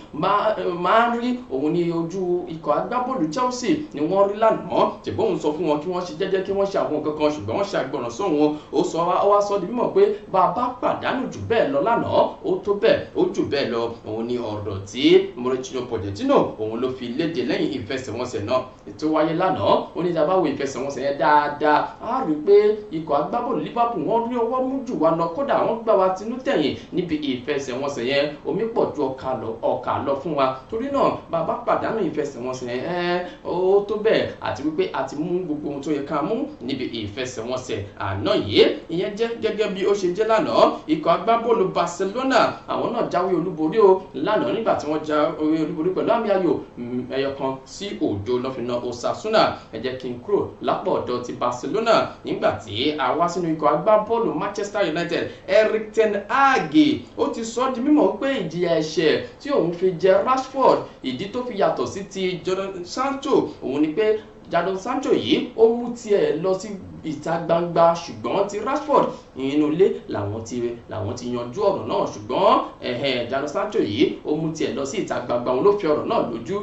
máa ń rí, òun ni ojú ikọ̀ agbábọ́ọ̀lù Chelsea ni wọ́n rí lánàá. Tìbóun sọ fún wọn kí wọ́n ṣe jẹ́jẹ́, kí wọ́n ṣe àwọn nǹkan kan, ṣùgbọ́n wọ́n ṣe àgbọràn sóhun. Ó sọ, ó wá sọ di mímọ̀ pé bàbá pàdánù jù bẹ́ẹ̀ lọ lánàá, ó tó bẹ́ẹ̀, ó jù bẹ́ẹ̀ lọ. Òun ni ọ̀rọ̀ tí Mauricio Pochettino, òun ló fi léde lẹ́yìn ìfẹsẹ̀wọnsẹ̀ náà tó wáyé lánàá. Ó ní tá a bá wo ìfẹsẹ̀wọnsẹ̀ yẹn dáadáa, á rí i pé ikọ̀ agbábọ́ọ̀lù Liverpool, wọ́n rí ọwọ́ mú jù wá lọ, kódà wọ́n gbá wa tinú tẹ̀yìn níbi ìfẹsẹ̀wọnsẹ̀ yẹn. Omi pọ̀ ju ọkà lọ fún wa. Torí náà, bàbá pàdánù ìfẹsẹ̀wọnsẹ̀ yẹn, ẹ́ ó tó bẹ́ẹ̀, àti wípé a ti mú gbogbo ohun tó yẹ ká mú níbi ìfẹsẹ̀wọnsẹ̀ àná yìí. Ìyẹn jẹ́ gẹ́gẹ́ bí ó ṣe jẹ́ lánàá. Ikọ̀ agbábọ́ọ̀lù Barcelona, àwọn náà jáwé olúborí o lánàá, nígbà tí wọ́n jáwé olúborí pẹ̀lú àmì ayò 1-0 lọ́fìnà Osasuna. Ẹ jẹ́ kí n kúrò lápò ọ̀dọ̀ ti Barcelona nígbà tí a wá sínú ikọ̀ agbábọ́ọ̀lù Manchester United. Eric ten Hag, ó ti sọ di mímọ̀ pé ìjìyà ẹ̀ṣẹ̀ tí òun fi jẹ Rashford, ìdí tó fi yàtọ̀ sí ti Jadon Sancho, òun ni pé Jadon Sancho yìí, ó mú tiẹ̀ lọ sí ìta gbangba, ṣùgbọ́n ti Rashford, inú ilé làwọn ti yanjú ọ̀rọ̀ náà. Ṣùgbọ́n ẹ̀hẹ̀n Jadon Sancho yìí, ó mú tiẹ̀ lọ sí ìta gbangba, òun ló fi ọ̀rọ̀ náà lójú,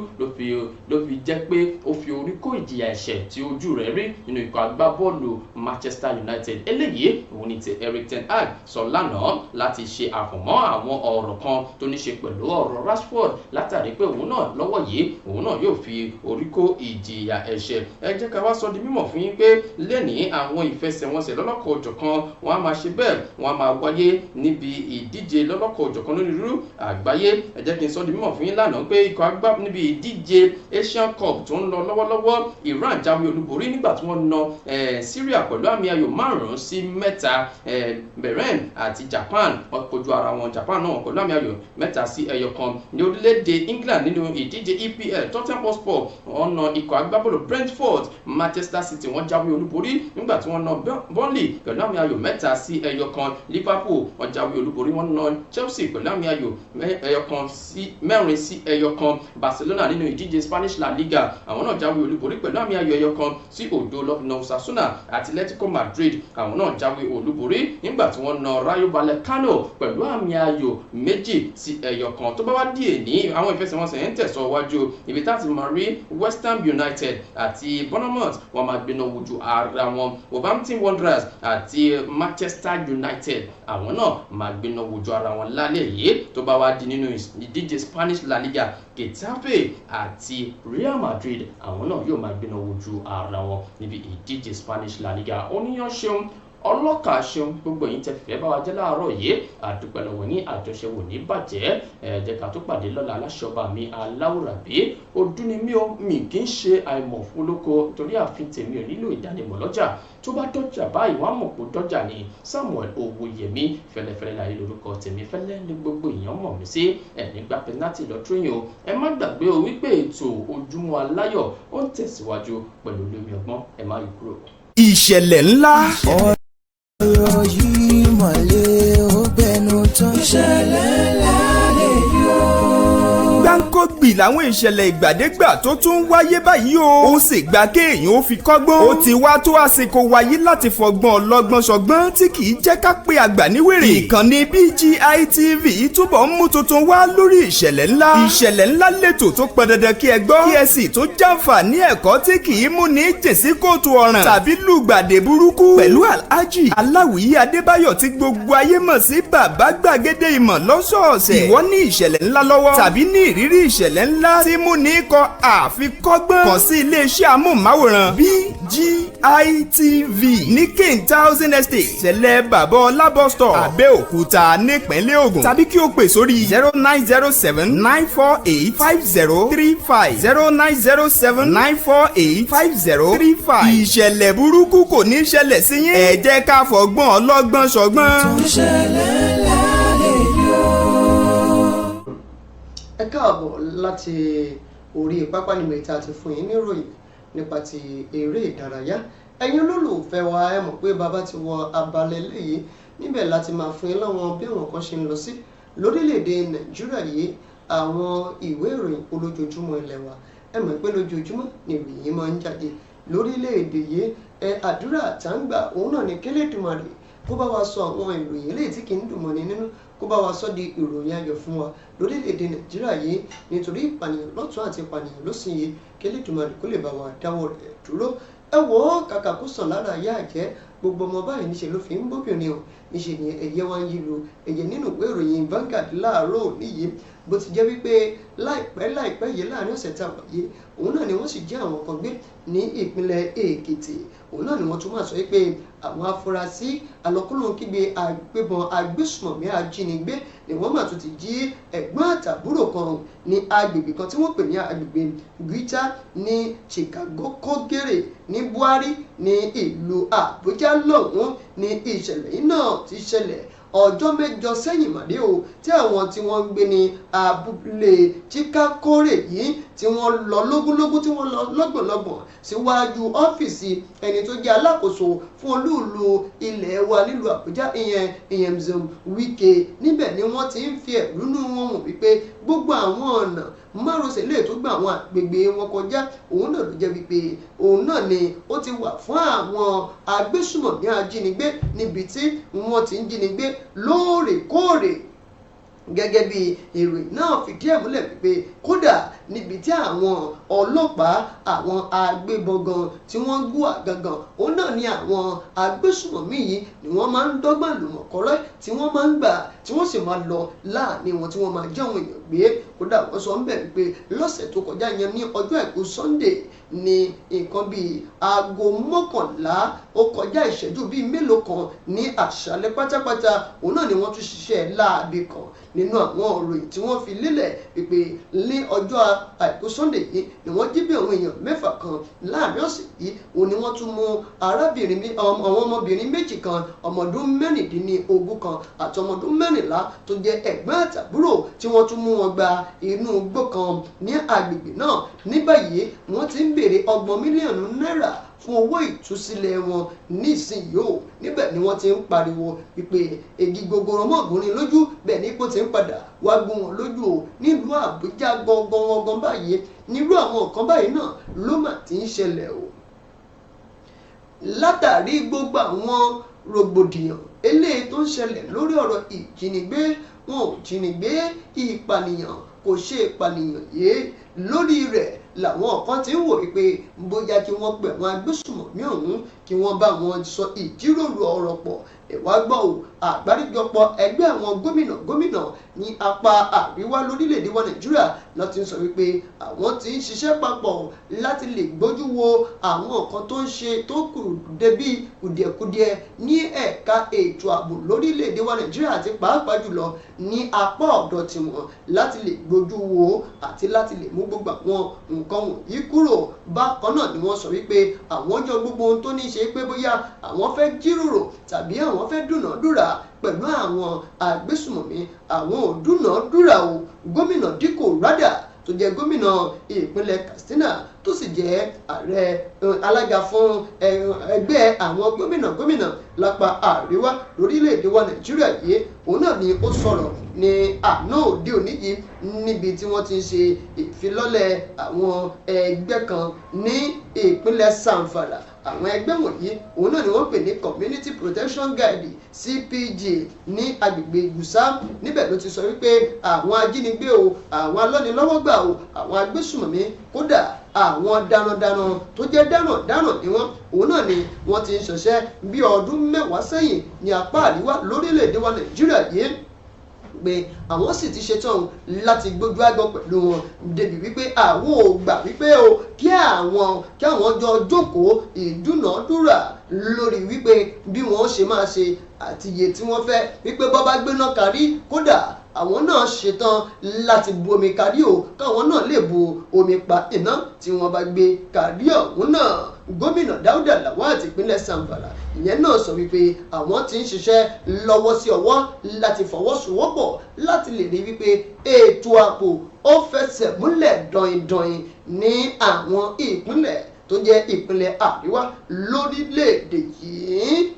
ló fi jẹ́ pé ó fi orí kó ìjìyà ẹ̀ṣẹ̀ tí ojú rẹ̀ rí nínú ikọ̀ agbábọ́ọ̀lù Manchester United. Eléyìí, òun ni ti Eric ten Hag sọ lánàá láti ṣe àfọ̀mọ́ àwọn ọ̀rọ̀ kan tó ní ṣe pẹ̀lú ọ̀rọ̀ Rashford, látàrí pé òun náà lọ́wọ́ yìí, òun náà yóò fi orí kó ìjìyà ẹ̀ṣẹ̀. Ẹ jẹ́ ká wá sọ di mímọ̀ fún yín pé lẹ́nìí, àwọn ìfẹsẹ̀wọnsẹ̀ lọ́lọ́kan-ò-jọ̀kan, wọ́n á máa ṣe bẹ́ẹ̀, wọ́n á máa wáyé níbi ìdíje lọ́lọ́kan-ò-jọ̀kan lónírúurú àgbáyé. Ẹ jẹ́ kí n sọ di mímọ̀ fún yín lánàá pé ikọ̀ agbá níbi ìdíje Asian Cup tó ń lọ lọ́wọ́lọ́wọ́, Iran jáwé olúborí nígbà tí wọ́n na Syria pẹ̀lú àmì ayò 5-3. Bahrain àti Japan, wọ́n kojú ara wọn, Japan náà pẹ̀lú àmì ayò 3-1. Ní orílẹ̀-èdè England, nínú ìdíje EPL, Tottenham Hotspur, wọ́n na ikọ̀ agbábọ́ọ̀lù Brentford. Manchester City, wọ́n jáwé olúborí nínú nígbà tí wọ́n na Burnley pẹ̀lú àmì ayò 3-1. Liverpool wọ́n jáwé olúborí, wọ́n na Chelsea pẹ̀lú àmì ayò 4-1. Barcelona nínú ìdíje Spanish La Liga, àwọn náà jáwé olúborí pẹ̀lú àmì ayò 1-0 lọ́nà Osasuna. Atletico Madrid, àwọn náà jáwé olúborí nígbà tí wọ́n na Rayo Vallecano pẹ̀lú àmì ayò 2-1. Tó bá wá di èní, àwọn ìfẹsẹ̀wọnsẹ̀ ń tẹ̀síwájú, ibi tá a ti máa rí West Ham United àti Bournemouth, wọ́n máa gbéná wojú ara wọn. Wolverhampton Wanderers àti Manchester United, àwọn náà máa gbéná wojú ara wọn lálẹ́ yìí. Tó bá wá di nínú ìdíje Spanish La Liga, Getafe àti Real Madrid, àwọn náà yóò máa gbéná wojú ara wọn níbi ìdíje Spanish La Liga. Oníyàn ṣeun, ọlọ́kà ṣeun, gbogbo yín tẹ́ fẹ́ bá wa jẹ́ láàárọ̀ yìí, àdúpẹ́ lọ́wọ́ yín, àjọṣe wò ní bàjẹ́. Ẹ jẹ́ ká tó pàdé lọ́la, aláṣọba mi aláwùrábí ọdún ni mí o, mi kì í ṣe àìmọ̀ fún olóko torí àfin tèmi ò nílò ìdánimọ̀ lọ́jà. Tó bá dọ́jà báyìí, wọ́n á mọ̀ pé dọ́jà ni. Samuel Owóyẹmí fẹlẹ́fẹlẹ́ láyé lórúkọ tèmi, fẹ́lẹ́ ní gbogbo èèyàn mọ̀ mí sí. Ẹ̀ nígbà pẹ́nátì lọ́tún yìí o. Ẹ má gbàgbé o wípé ètò Ojúmọ́ Aláyọ̀ ó ń tẹ̀síwájú pẹ̀lú Olómi Ọgbọ́n. Ẹ má yí kúrò. Ìṣẹ̀lẹ̀ ńlá. Ọ̀rọ̀ yìí mọ̀lẹ́ ó bẹnu tán. Ìṣẹ̀lẹ̀ ńlá lè yọ. Gbáǹkọ́gbì làwọn ìṣẹ̀lẹ̀ ìgbàdégbà tó tún ń wáyé báyìí o. Ó sì gba kéèyàn ó fi kọ́gbọ́n. Ó ti wá tó àsìkò wáyé láti fọgbọ́n ọlọ́gbọ́n ṣọgbọ́n tí kì í jẹ́ ká pé àgbà níwèrè. Ìkànnì BGI TV túbọ̀ ń mú tuntun wá lórí ìṣẹ̀lẹ̀ ńlá. Ìṣẹ̀lẹ̀ ńlá lètò tó pọn dandan kí ẹ gbọ́, kí ẹ sì tó jàǹfààní ẹ̀kọ́ tí kì í mú ní jèsí kóòtù ọ̀ràn tàbí lùgbàdì burúkú. Pẹ̀lú Alhaji Aláwìyí Adébáyọ̀ tí gbogbo ayé mọ̀ sí Bàbá Gbàgede Ìmọ̀ lọ́sọ̀ọ̀sẹ̀. Ìwọ ní ìṣẹ̀lẹ̀ ńlá lọ́wọ́ tàbí ní ìrírí ìṣẹ̀lẹ̀ ńlá tí mú ní kọ àfikọ́gbọ́n, kàn sí iléeṣẹ́ amóhùnmáwòrán BGI TV ní King Thousand Estate, ṣẹlẹ̀ Bàbá Ọlá bus stop, Abẹ́òkúta, nípínlẹ̀ Ògùn, tàbí kí o pè sórí 09079485035, 09079485035. Ìṣẹ̀lẹ̀ burúkú kò ní ṣẹlẹ̀ sí yín. Ẹ jẹ́ ká fọgbọ́n ọlọ́gbọ́n ṣọgbọ́n. Ìṣẹ̀lẹ̀ ńlá lè yọ. Ẹ káàbọ̀ láti orí pápá níbi tí a ti fún yín níròyìn nípa ti eré ìdárayá. Ẹ̀yin olólùfẹ́ wa, ẹ mọ̀ pé bàbá ti wọ abala eléyìí, níbẹ̀ láti máa fún yín láwọn bí àwọn kan ṣe ń lọ sí lórílẹ̀‐èdè Nàìjíríà yìí, àwọn ìwé ìròyìn olójoojúmọ́ ilẹ̀ wa. Ẹ mọ̀ pé lójoojúmọ́ ni ìròyìn máa ń jáde lórílẹ̀‐èdè yìí. Ẹ àdúrà tá ń gbà òun náà ní kélédùmarè kó bá wa sọ àwọn ìròyìn eléyìí tí kì í dùn mọ́ni nínú, kó bá wa sọ di ìròyìn ayọ̀ fún wa lórílẹ̀‐èdè Nàìjíríà yìí, nítorí ìpànìyàn lọ́tún àti ìpànìyàn lósì yìí, kélédùmarè kó lè bá wa dáwọ́ rẹ̀ dúró. Ẹ wò ó, kàkà kó sàn lára ayé àjẹ́, gbogbo ọmọ báyìí níṣẹ́ ló fi ń bóbìnrin o, níṣẹ́ ni ẹ̀yẹ wá ń yí lu ẹ̀yẹ. Nínú ìwé ìròyìn Vanguard láàárọ̀ òní yìí, bó ti jẹ́ wípé láìpẹ́ láìpẹ́ yìí, láàrin ọ̀sẹ̀ tá a wà yìí, òun náà ni wọ́n sì jí àwọn kan gbé ní ìpínlẹ̀ Èkìtì. Òun náà ni wọ́n tún máa sọ wípé àwọn afurasí alọ́kúlóhùn-kígbe agbébọn agbésùmọ̀mí ajínigbé ni wọ́n mà tún ti jí ẹ̀gbọ́n àtàbúrò kan ní agbègbè kan tí wọ́n pè ní agbègbè Guita ní Chicago Kogere ní Buhari ní ìlú Àbújá lọ́hùn-ún ní ìṣẹ̀lẹ̀ yìí náà ti ṣẹlẹ̀ ọjọ́ 8 sẹ́yìn màdé o, tí àwọn tí wọ́n ń gbé ní abúlé Chikakore yìí tí wọ́n lọ lógúnlógún, tí wọ́n lọ lọ́gbọ̀nlọ́gbọ̀n síwájú ọ́fíìsì ẹni tó jẹ́ alákòóso fún olúùlú ilẹ̀ wa nílùú Àbújá, ìyẹn Nyesom Wike. Níbẹ̀ ni wọ́n ti ń fi ẹ̀rúnú wọn hàn wípé gbogbo àwọn ọ̀nà márosẹ̀ lè tó gba àwọn àgbègbè wọn kọjá, òun náà ló jẹ́ wípé òun náà ni ó ti wà fún àwọn agbésùmọ̀mí ajínigbé, níbi tí wọ́n ti ń jínigbé lóòrèkóòrè. Gẹ́gẹ́ bí ìròyìn náà fìdí ẹ̀ múlẹ̀ wípé kódà níbi tí àwọn ọlọ́pàá, àwọn agbébọn gan tí wọ́n ń gùn gangan, òun náà ni àwọn agbésùmọ̀mí yìí ni wọ́n máa ń dọ́gbọ́n lùmọ̀kọ́rọ́ tí wọ́n máa ń gbà, tí wọ́n sì máa lọ láàrin wọn, tí wọ́n máa jẹ́ àwọn èèyàn gbé. Kódà wọ́n sọ ń bẹ̀ wípé lọ́sẹ̀ tó kọjá yẹn, ní ọjọ́ àìkú Sunday, ní nǹkan bíi aago 11 ó kọjá ìṣẹ́jú bíi mélòó kan ní àṣálẹ́ pátápátá, òun náà ni wọ́n tún ṣiṣẹ́ láabi kan. Nínú àwọn òròyìn tí wọ́n fi lélẹ̀ wípé ní ọjọ́ àìkú Sunday yìí ni wọ́n jí bí àwọn èèyàn 6 kan. Láàrin ọ̀sẹ̀ yìí, òun ni wọ́n tún mú arábìnrin, àwọn ọmọbìnrin méjì kan, ọmọ ọdún 16 kan àti ọmọ ọdún 14, tó jẹ́ ẹ̀gbọ́n àtàbúrò, tí wọ́n tún mú wọn gba inú igbó kan ní agbègbè náà. Ní báyìí, wọ́n ti ń béèrè 30 mílíọ̀nù náírà. fún owó ìtúsílẹ̀ wọn nísìnyí o. Níbẹ̀ ni wọ́n ti ń pariwo wípé egi gogoro mọ́ọ̀gùnrin lójú, bẹ́ẹ̀ ni ipò ti ń padà wá gún wọn lójú o. Nílùú Àbújá gangan gangan báyìí nírú àwọn nǹkan báyìí náà ló mà ti ń ṣẹlẹ̀ o. Látàrí gbogbo àwọn rògbòdìyàn eléyìí tó ń ṣẹlẹ̀ lórí ọ̀rọ̀ ìjínigbé, wọn ò jínigbé, ìpànìyàn kò ṣe ìpànìyàn yé lórí rẹ̀ làwọn kan ti ń wò wípé bóyá kí wọ́n pè àwọn agbésùmọ̀mí ọ̀hún kí wọ́n bá wọn sọ ìjíròrò ọ̀rọ̀ pọ̀. Ẹ̀wá gbọ́ o, àgbáríjọpọ̀ ẹgbẹ́ àwọn gómìnà gómìnà ní apá àríwá lórílẹ̀‐èdè wa Nàìjíríà ló ti ń sọ wípé àwọn ti ń ṣiṣẹ́ papọ̀ láti lè gbójú wo àwọn nǹkan tó ń ṣe tó kù débí kùdìẹ̀kudiẹ ní ẹ̀ka ètò ààbò lórílẹ̀‐èdè wa Nàìjíríà àti pàápàá jùlọ ní apá ọ̀dọ̀ tiwọn láti lè gbójú wo àti láti lè mú gbogbo àwọn nǹkan wọ̀nyí kúrò. Bákan náà ni wọ́n sọ wípé àwọn jọ gbogbo ohun tó ní ṣe pé bóyá àwọn fẹ́ jíròrò tàbí àwọn fẹ́ dúnàádúrà pẹ̀lú àwọn agbésùmọ̀mí, àwọn ò dúnàádúrà o. Gómìnà Dikko Rada tó jẹ́ gómìnà ìpínlẹ̀ Katsina tó sì jẹ́ ààrẹ alága fún ẹgbẹ́ àwọn gómìnà gómìnà lápá àríwá lórílẹ̀‐èdè wa Nàìjíríà yìí, òun náà ni ó sọ̀rọ̀ ní àná òde òní yìí níbi tí wọ́n ti ń ṣe ìfilọ́lẹ̀ àwọn ẹgbẹ́ kan ní ìpínlẹ̀ Zamfara. Àwọn ẹgbẹ́ wọ̀nyí òun náà ni wọ́n pè ní Community Protection Guide CPG ní agbègbè Gùsá. Níbẹ̀ ló ti sọ wípé àwọn ajínigbé o, àwọn alọ́nilọ́wọ́gbà o, àwọn agbésùmọ̀mí, kódà àwọn darandaran tó jẹ́ darandaran ni wọ́n, òun náà ni wọ́n ti ń ṣọṣẹ́ bí ọdún 10 sẹ́yìn ní apá àríwá lórílẹ̀‐èdè wa Nàìjíríà yìí, pé àwọn sì ti ṣetán láti gbójú àgbọn pẹ̀lú wọn débi wípé àwọn ò gbà wípé o kí àwọn jọ jókòó ìdúnàádúrà lórí wípé bí wọ́n ṣe máa ṣe àti iye tí wọ́n fẹ́, wípé bọ́ bá gbéná kárí kódà àwọn náà ṣetán láti bu omi kárí o, káwọn náà lè bu omi pa iná tí wọ́n bá gbé kárí ọ̀hún náà. Gómìnà Dáúdà Lawal àti ìpínlẹ̀ Zamfara ìyẹn náà sọ wípé àwọn ti ń ṣiṣẹ́ lọ́wọ́ sí ọwọ́ láti fọwọ́sowọ́pọ̀ láti lè rí wípé ètò ààbò ó fẹsẹ̀ múlẹ̀ dọ̀yìndọ̀yìn ní àwọn ìpínlẹ̀ tó jẹ́ ìpínlẹ̀ àríwá lórílẹ̀‐èdè yìí.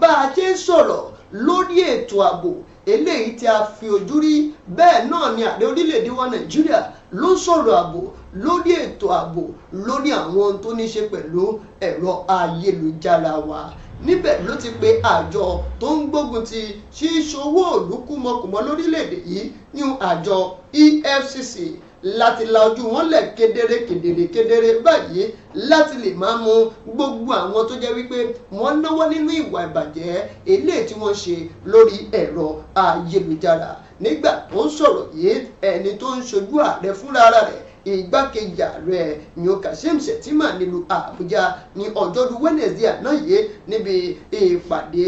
Bá a ṣe ń sọ̀rọ̀ lórí ètò ààbò eléyìí tí a fi ojú rí, bẹ́ẹ̀ náà ni ààrẹ orílẹ̀-èdè wa Nàìjíríà ló ń sọ̀rọ̀ ààbò lórí ètò ààbò lórí àwọn ohun tó ní ṣe pẹ̀lú ẹ̀rọ ayélujára wa. Níbẹ̀ ló ti pe àjọ tó ń gbógun ti ṣíṣowó ìlú kúmọkùmọ lórílẹ̀-èdè yìí ní àjọ EFCC láti la ojú wọn lẹ̀ kedere kedere kedere báyìí láti lè máa mú gbogbo àwọn tó jẹ́ wípé wọ́n náwó nínú ìwà ìbàjẹ́ eléyìí tí wọ́n ṣe lórí ẹ̀rọ ayélujára. Nígbà tó ń sọ̀rọ̀ yìí, ẹni tó ń ṣojú ààrẹ fúnra rẹ̀, igbákejì ààrẹ ní Kashim Shettima nílùú Àbújá ní ọjọ́rú Wednesday àná yìí níbi ìpàdé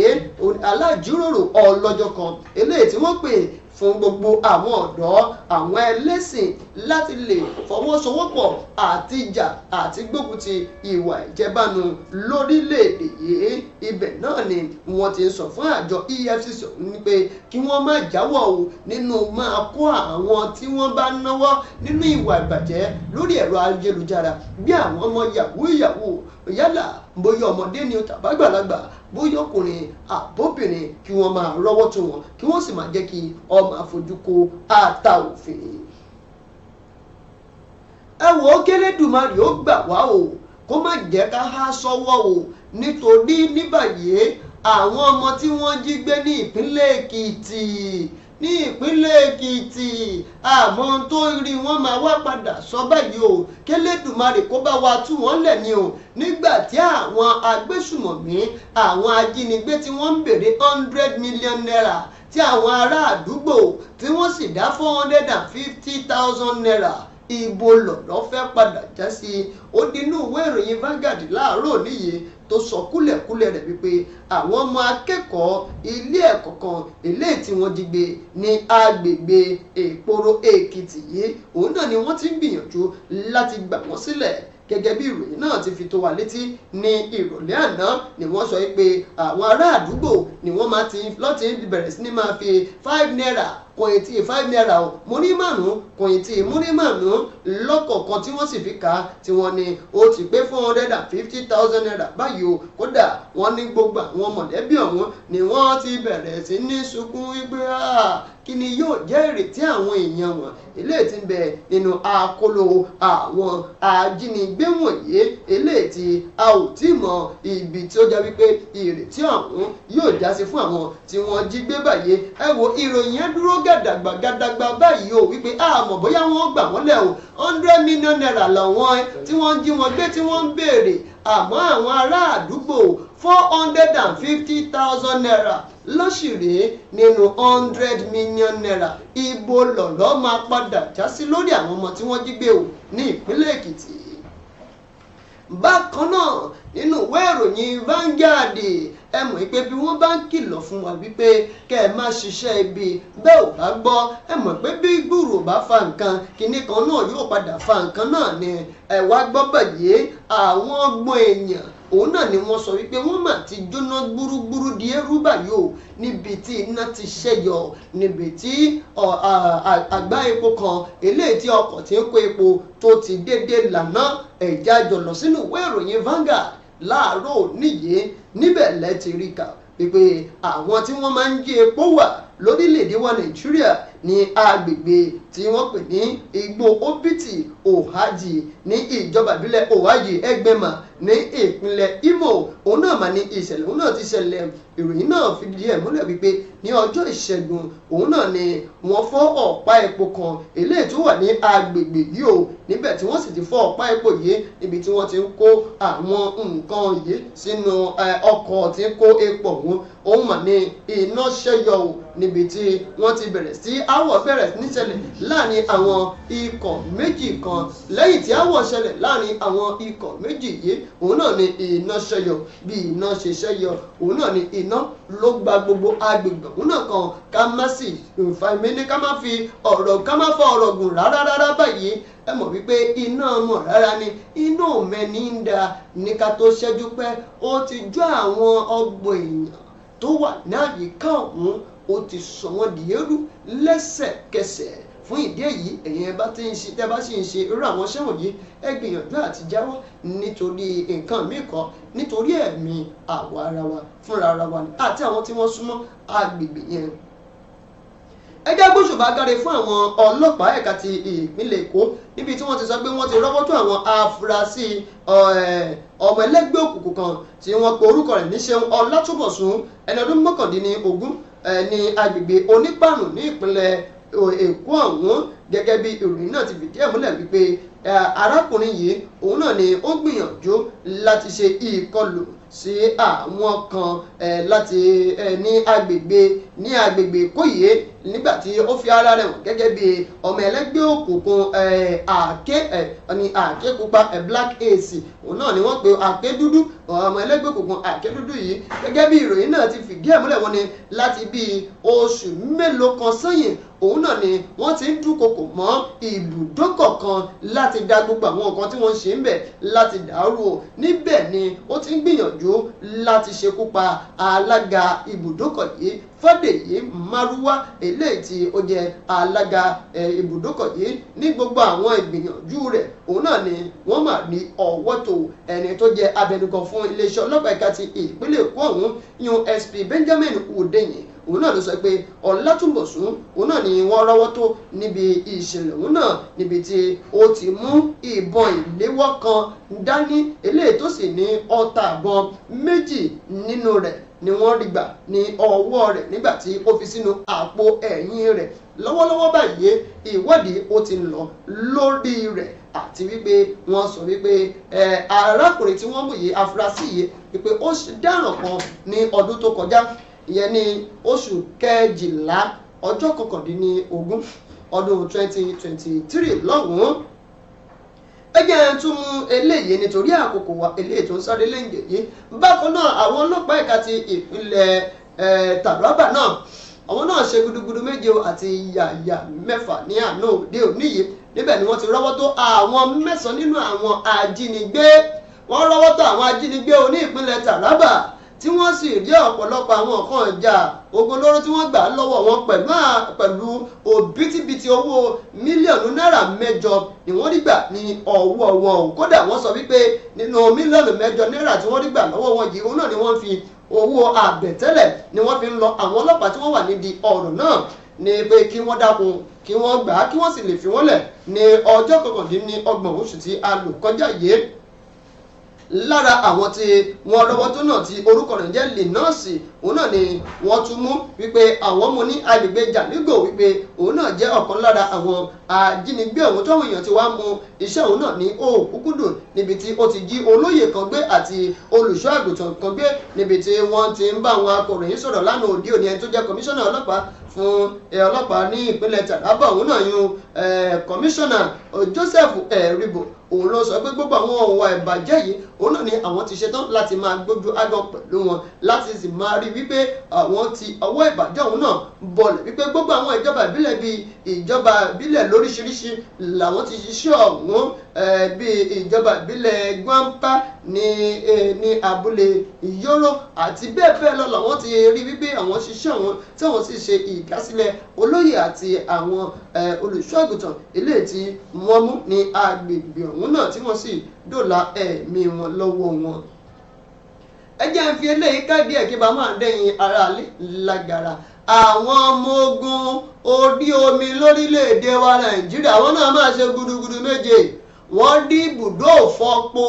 alájíròrò ọlọ́jọ́ kan eléyìí tí wọ́n pè fún gbogbo àwọn ọ̀dọ́ àwọn ẹlẹ́sìn láti lè fọwọ́sowọ́pọ̀ àti jà àti gbógun ti ìwà ìjẹbánu lórílẹ̀‐èdè yìí. Ibẹ̀ náà ni wọ́n ti ń sọ fún àjọ EFCC ọ̀hún pé kí wọ́n má jáwọ́ o nínú máa kó àwọn tí wọ́n bá náwó nínú ìwà ìbàjẹ́ lórí ẹ̀rọ ayélujára bí àwọn ọmọ yahoo yahoo, yálà bóyá ọmọdé ni tàbágbàlagbà, bóyá ọkùnrin àbóbìnrin, kí wọ́n máa rọ́wọ́ tó wọn kí wọ́n sì máa jẹ́ kí ọmọ àfojúkó ata òfin. Ẹ wò ó, Kélédùmarè ó gbà wá o, kó má jẹ́ ká há sọ́wọ́ o, nítorí ní báyìí àwọn ọmọ tí wọ́n jí gbé ní ìpínlẹ̀ Èkìtì ní ìpínlẹ̀ Èkìtì àmọ́ tó rí wọ́n máa wá padà sọ báyìí o, Kélédùmarè kó bá wa tú wọ́n lẹ̀ ni o. Nígbà tí àwọn agbésùmọ̀mí àwọn ajínigbé tí wọ́n ń béèrè 100 million naira tí àwọn ará àdúgbò tí wọ́n sì dá 450,000 naira, ibo lọ̀rọ̀ fẹ́ padà já sí? Ó dínú ìwé ìròyìn Vanguard láàárọ̀ níyì tó sọ kúlẹ̀kúlẹ̀ rẹ̀ wípé àwọn ọmọ akẹ́kọ̀ọ́ ilé ẹ̀kọ́ kan eléyìí tí wọ́n jí gbé ní agbègbè Èpòrò Èkìtì yìí, òun náà ni wọ́n ti ń gbìyànjú láti gbà wọ́n sílẹ̀. Gẹ́gẹ́ bí ìròyìn náà ti fi tó wa létí ní ìrọ̀lẹ́ àná ni wọ́n sọ pé àwọn ará àdúgbò ni wọ́n máa ti lọ́ti bẹ̀rẹ̀ sí ní máa fi 5 naira Kò ì tí ₦5 o, múrí 5 kò ì tí múrí 5 lọ́kọ̀ọ̀kan tí wọ́n sì fi kà á, tí wọ́n ní ó ti pé ₦450,000 báyìí o. Kódà wọ́n ní gbogbo àwọn mọ̀lẹ́bí ọ̀hún ni wọ́n ti bẹ̀rẹ̀ sí ní sunkún wípé kí ni yóò jẹ́ ìrètí àwọn èèyàn wọn eléyìí tí ń bẹ nínú akóló àwọn ajínigbé wọ̀nyí, eléyìí tí a ò tí mọ ibi tí ó jẹ́ wípé ìrètí ọ̀hún yóò já sí fún àwọn tí wọ́n jí gbé báyìí. Ẹ wo ìròyìn yẹn dúró gàdàgbà gàdàgbà báyìí o, wípé a mọ̀ bóyá wọ́n gbà wọ́n lẹ̀ o. ₦100 million làwọn tí wọ́n jí wọn gbé tí wọ́n ń béèrè, àmọ́ àwọn ará àdúgbò ₦450,000 lọ́sìrè nínú ₦100 million. Ibo lọ̀rọ̀ máa padà já sí lórí àwọn ọmọ tí wọ́n jí gbé o ní ìpínlẹ̀ Èkìtì. Bákan náà nínú ìwé ìròyìn Vanguard, ẹ mọ̀ pé bí wọ́n bá ń kìlọ̀ fún wa wípé kẹ́ ẹ má ṣiṣẹ́ ibi bẹ́ẹ̀ ò bá gbọ́, ẹ mọ̀ pé bí gbùrù bá fa nǹkan kinní kan náà yóò padà fa nǹkan náà ni. Ẹ wá gbọ́ báyìí, àwọn ọgbọ́n èèyàn òun náà ni wọ́n sọ wípé wọ́n mà ti jóná gbúrúgbúrú di eérú báyìí o, níbi tí iná ti ṣẹ́yọ, níbi tí àgbá epo kan eléyìí tí ọkọ̀ tí ń kó epo tó ti dédé lànà. Ẹ̀já jọ̀lọ̀ sínú ìwé ìròyìn Vanguard láàárọ̀ níyì, níbẹ̀ lẹ́ ti rí kà wípé àwọn tí wọ́n máa ń jí epo wà lórílẹ̀‐èdè wa Nàìjíríà ní agbègbè tí wọ́n pè ní igbó Obiti Ohaji ní ìjọba ìbílẹ̀ Ohaji Ẹgbẹ̀mà ní ìpínlẹ̀ Imo. Òun náà mà ní ìṣẹ̀lẹ̀ òun náà ti ṣẹlẹ̀. Ìròyìn náà fi di ẹ̀ múlẹ̀ wípé ní ọjọ́ Ìṣẹ́gun òun náà ni wọ́n fọ́ ọ̀pá epo kan eléyìí tó wà ní agbègbè yìí o, níbẹ̀ tí wọ́n sì ti fọ́ ọ̀pá epo yìí níbi tí wọ́n ti ń kó àwọn nǹkan yìí sínú ọkọ̀ tí ń kó epo ọ̀hún. Òun mà ní iná ṣẹ́yọ o, níbi tí wọ́n ti bẹ̀rẹ̀ sí áwọ̀ bẹ̀rẹ̀ níṣẹ̀lẹ̀ láàrin àwọn ikọ̀ méjì kan. Lẹ́yìn tí áwọ̀ ṣẹlẹ̀ láàrin àwọn ikọ̀ méjì yìí, òun náà ni iná ṣẹ́yọ. Bí iná ṣe ṣẹ́yọ, òun náà ni iná ló gba gbogbo agbègbè òun náà kan. Ká má sì nfàmì ní ká má fi ọ̀rọ̀ ká má fọ ọ̀rọ̀ gùn rárá rárá báyìí. Ẹ mọ̀ wípé iná mọ̀ rárá ni iná òmẹ́ni ń da ní ká tó ṣẹ́jú pẹ́ ó ti jó àwọn ọgbọ̀n èèyàn tó wà ní àyíká ọ̀hún, ó ti sọ wọ́n di eérú lẹ́sẹ̀kẹsẹ̀. Fún ìdí èyí, ẹ̀yin ẹ bá ti ń ṣe tẹ́ bá sì ń ṣe irú àwọn iṣẹ́ wọ̀nyí, ẹ gbìyànjú àti jáwọ́ nítorí nǹkan míì kọ́, nítorí ẹ̀mí àwa ara wa fúnra ara wa àti àwọn tí wọ́n súnmọ́ agbègbè yẹn. Ẹ jẹ́ gbóṣùbà káre fún àwọn ọlọ́pàá ẹ̀ka ti ìpínlẹ̀ Èkó níbi tí wọ́n ti sọ pé wọ́n ti rọ́wọ́ tó àwọn afurasí ọmọ ẹlẹ́gbẹ́ òkùnkùn kan tí wọ́n pe orúkọ rẹ̀ ní Ṣeun Ọlátúbọ̀sún, ẹni ọdún 19 ní agbègbè Onípàánù ní ìpínlẹ̀ Èkó ọ̀hún. Gẹ́gẹ́ bí ìròyìn náà ti fìdí ẹ̀ múlẹ̀ wípé arákùnrin yìí òun náà ni ó gbìyànjú láti ṣe ìkọlù sí àwọn kan láti ní agbègbè Ìkòyí nígbà tí ó fi ara rẹ̀ hàn gẹ́gẹ́ bí ọmọ ẹlẹ́gbẹ́ òkùnkùn àáké pupa Black Ace, òun náà ni wọ́n pe àáké dúdú, ọmọ ẹlẹ́gbẹ́ òkùnkùn àáké dúdú yìí. Gẹ́gẹ́ bí ìròyìn náà ti fìdí ẹ̀ múlẹ̀, wọ́n ní láti bí oṣù mélòó kan sẹ́yìn òun náà ni wọ́n ti ń dúnkokò mọ́ ibùdókọ̀ kan láti da gbogbo àwọn nǹkan tí wọ́n ń ṣe ń bẹ̀ láti dàrú o. Níbẹ̀ ni ó ti ń gbìyànjú láti ṣekú pa alága ibùdókọ̀ yìí, Fádèyí Márúwá, eléyìí tí ó jẹ́ alága ibùdókọ̀ yìí. Ní gbogbo àwọn ìgbìyànjú rẹ̀ òun náà ni wọ́n mà ní ọwọ́ tó ẹni tó jẹ́ abẹnugan fún iléeṣẹ́ ọlọ́pàá ẹ̀ka ti ìpínlẹ̀ Èkó ọ̀hún, yún SP Benjamin Hundeyin, òun náà ló sọ pé Ọlátúnbọ̀sún òun náà ni wọ́n rọ́wọ́ tó níbi ìṣẹ̀lẹ̀ òun náà, níbi tí ó ti mú ìbọn ìléwọ́ kan dání eléyìí tó sì ní ọta ìbọn méjì nínú rẹ̀ ni wọ́n rí gbà ní ọwọ́ rẹ̀ nígbà tí ó fi sínú àpò ẹ̀yìn rẹ̀. Lọ́wọ́lọ́wọ́ báyìí ìwádìí ó ti lọ lórí rẹ̀ àti wípé wọ́n sọ wípé arákùnrin tí wọ́n mú yìí, afurasí yìí, wípé ó dáràn kan ní ọdún tó kọjá, ìyẹn ní oṣù kejìlá ọjọ́ 19 ọdún 2023 lọ́hùn-ún. Ẹ jẹ́ tún mú eléyìí nítorí àkókò wa eléyìí tó ń sáré léǹgè yìí. Bákan náà àwọn ọlọ́pàá ẹ̀ka ti ìpínlẹ̀ Taraba náà, àwọn náà ṣe gudugudu méje àti yàyà mẹ́fà ní àná òde òní yìí. Níbẹ̀ ni wọ́n ti rọ́wọ́ tó àwọn mẹ́sàn-án nínú àwọn ajínigbé. Wọ́n rọ́wọ́ tó àwọn ajínigbé oní ìpínlẹ̀ Taraba tí tí wọ́n sì rí ọ̀pọ̀lọpọ̀ àwọn nǹkan ìjà ogun olóró tí wọ́n gbà lọ́wọ́ wọn pẹ̀lú òbítíbitì owó mílíọ̀nù náírà 8 ni wọ́n rí gbà ní ọwọ́ wọn o. Kódà wọ́n sọ wípé nínú mílíọ̀nù 8 náírà tí wọ́n rí gbà lọ́wọ́ wọn yìí, òun náà ni wọ́n fi owó àbẹ̀tẹ́lẹ̀ ni wọ́n fi ń lọ àwọn ọlọ́pàá tí wọ́n wà nídìí ọ̀rọ̀ náà ní pé kí wọ́n dákun kí wọ́n gbà á kí wọ́n sì lè fi wọ́n lẹ̀ ní ọjọ́ 29 oṣù tí a lò kọjá yìí. Lára àwọn tí wọ́n rọ́wọ́ tó náà tí orúkọ rẹ̀ jẹ́ Linus, òun náà ni wọ́n tún mú wípé àwọn mú ní agbègbè Jalingo, wípé òun náà jẹ́ ọ̀kan lára àwọn ajínigbé ọ̀hún táwọn èèyàn ti wá mú iṣẹ́ òun náà ní òkúkúdùn níbi tí ó ti jí olóyè kan gbé àti olùṣọ́ àgùntàn kan gbé níbi tí wọ́n ti ń bá àwọn akọ̀ròyìn sọ̀rọ̀ lánàá òde òní. Ẹni tó jẹ́ kọmíṣánná ọlọ́pàá fún ọlọ́pàá ní ìpínlẹ̀ Taraba, òun náà yún kọmíṣánná Joseph Eribo, òun ló sọ pé gbogbo àwọn ọ̀wà ìbàjẹ́ yìí òun náà ni àwọn ti ṣetán láti máa gbójú ágàn pẹ̀lú wọn, láti sì máa rí wípé àwọn ti ọwọ́ ìbàjẹ́ òun náà bọ̀lẹ̀, wípé gbogbo àwọn ìjọba ìbílẹ̀ bíi ìjọba ìbílẹ̀ lóríṣiríṣi làwọn ti ṣiṣẹ́ ọ̀hún, bíi ìjọba ìbílẹ̀ Gwampa ní abúlé Yoro àti bẹ́ẹ̀ bẹ́ẹ̀ lọ làwọn ti rí wípé àwọn ṣiṣẹ́ ọ̀hún tí àwọn sì ṣe ìdásílẹ̀ olóyè àti àwọn olùṣọ́ àgùntàn eléyìí tí wọ́n mú ní agbègbè ọ̀hún náà tí wọ́n sì dóòlà ẹ̀mí wọn lọ́wọ́ wọn. Ẹ jẹ́ ń fi eléyìí káàdì ẹ̀ kí bá máa dẹ́yìn ara lé lágara. Àwọn ọmọ ogun orí omi lórílẹ̀‐èdè wa Nàìjíríà, àwọn náà máa ṣe gudugudu méje. Wọ́n dí ibùdó òfọpo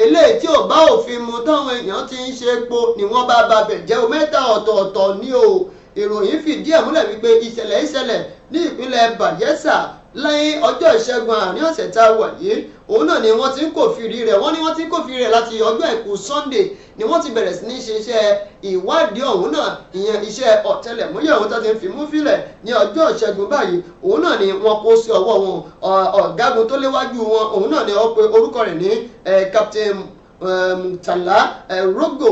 eléyìí tí ò bá òfin mu táwọn èèyàn ti ń ṣe epo ni wọ́n bá babẹ̀ jẹ́ o. 3 ọ̀tọ̀ọ̀tọ̀ ni o. Ìròyìn fìdí ẹ̀ múlẹ̀ wípé ìṣẹ̀lẹ̀ ìṣẹ̀lẹ̀ ní ìpínlẹ̀ Bayelsa lẹ́yìn ọjọ́ ìṣẹ́gun àárín ọ̀sẹ̀ tá a wà yìí, òun náà ni wọ́n ti ń kòfìrí rẹ̀. Wọ́n ní wọ́n ti ń kòfìrí rẹ̀ láti ọjọ́ àìkú Sunday ni wọ́n ti bẹ̀rẹ̀ sí ní ṣe iṣẹ́ ìwádìí ọ̀hún náà, ìyẹn iṣẹ́ ọ̀tẹlẹ̀múyẹ́ ọ̀hún tó ti ń fimú fílẹ̀ ní ọjọ́ ìṣẹ́gun báyìí. Òun náà ni wọ́n kó sí ọwọ́ wọn. Ọ̀gágun tó léwájú wọn, òun náà ni wọ́n pe orúkọ rẹ̀ ní Captain Murtala Rogo.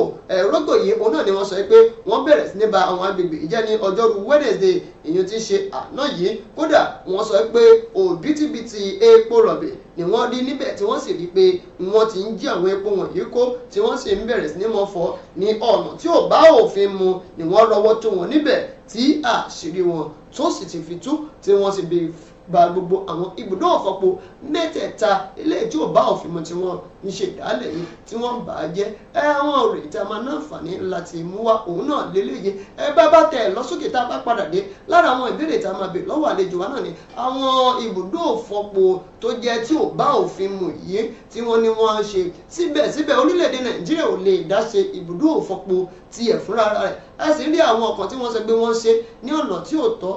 Rogo yìí òun náà ni wọ́n sọ pé wọ́n bẹ̀rẹ̀ sí ní ba àwọn agbègbè ìjẹ́ ní ọjọ́rú Wednesday, ìyẹn ti ṣe àná yìí. Kódà wọ́n sọ pé òbítíbitì epo rọ̀bì ni wọ́n rí níbẹ̀ tí wọ́n sì rí pé wọ́n ti ń jí àwọn epo wọ̀nyí kó, tí wọ́n sì ń bẹ̀rẹ̀ sí ní mọ́ fọ́ ní ọ̀nà tí ò bá òfin mu ni wọ́n rọ́wọ́ tó wọn níbẹ̀ tí àṣírí wọn tó sì ti fi tú, tí wọ́n sì bí ba gbogbo àwọn ibùdó ọ̀fọ̀pọ̀ 3 eléyìí tí ò bá òfin mu tí wọ́n ń ṣe ìdálẹ̀ yìí tí wọ́n bà á jẹ́. Àwọn ọ̀rẹ́ tí a máa náǹfààní láti mú wá òun náà lélẹ́yìí. Ẹ bá bá tẹ̀ lọ́sókè tá a bá padà dé, lára àwọn ìbéèrè tá a máa béèrè lọ́wọ́ àlejò wa náà ni àwọn ibùdó ọ̀fọ̀pọ̀ tó jẹ́ tí ò bá òfin mu yìí tí wọ́n ní wọ́n ń ṣe, síbẹ̀síbẹ̀ orílẹ̀-èdè Nàìjíríà ò lè dá ṣe ibùdó ọ̀fọ̀pọ̀ tiẹ̀ fúnra rẹ̀. A sì rí àwọn ọkàn tí wọ́n sọ pé wọ́n ṣe ní ọ̀nà tí ò tọ́.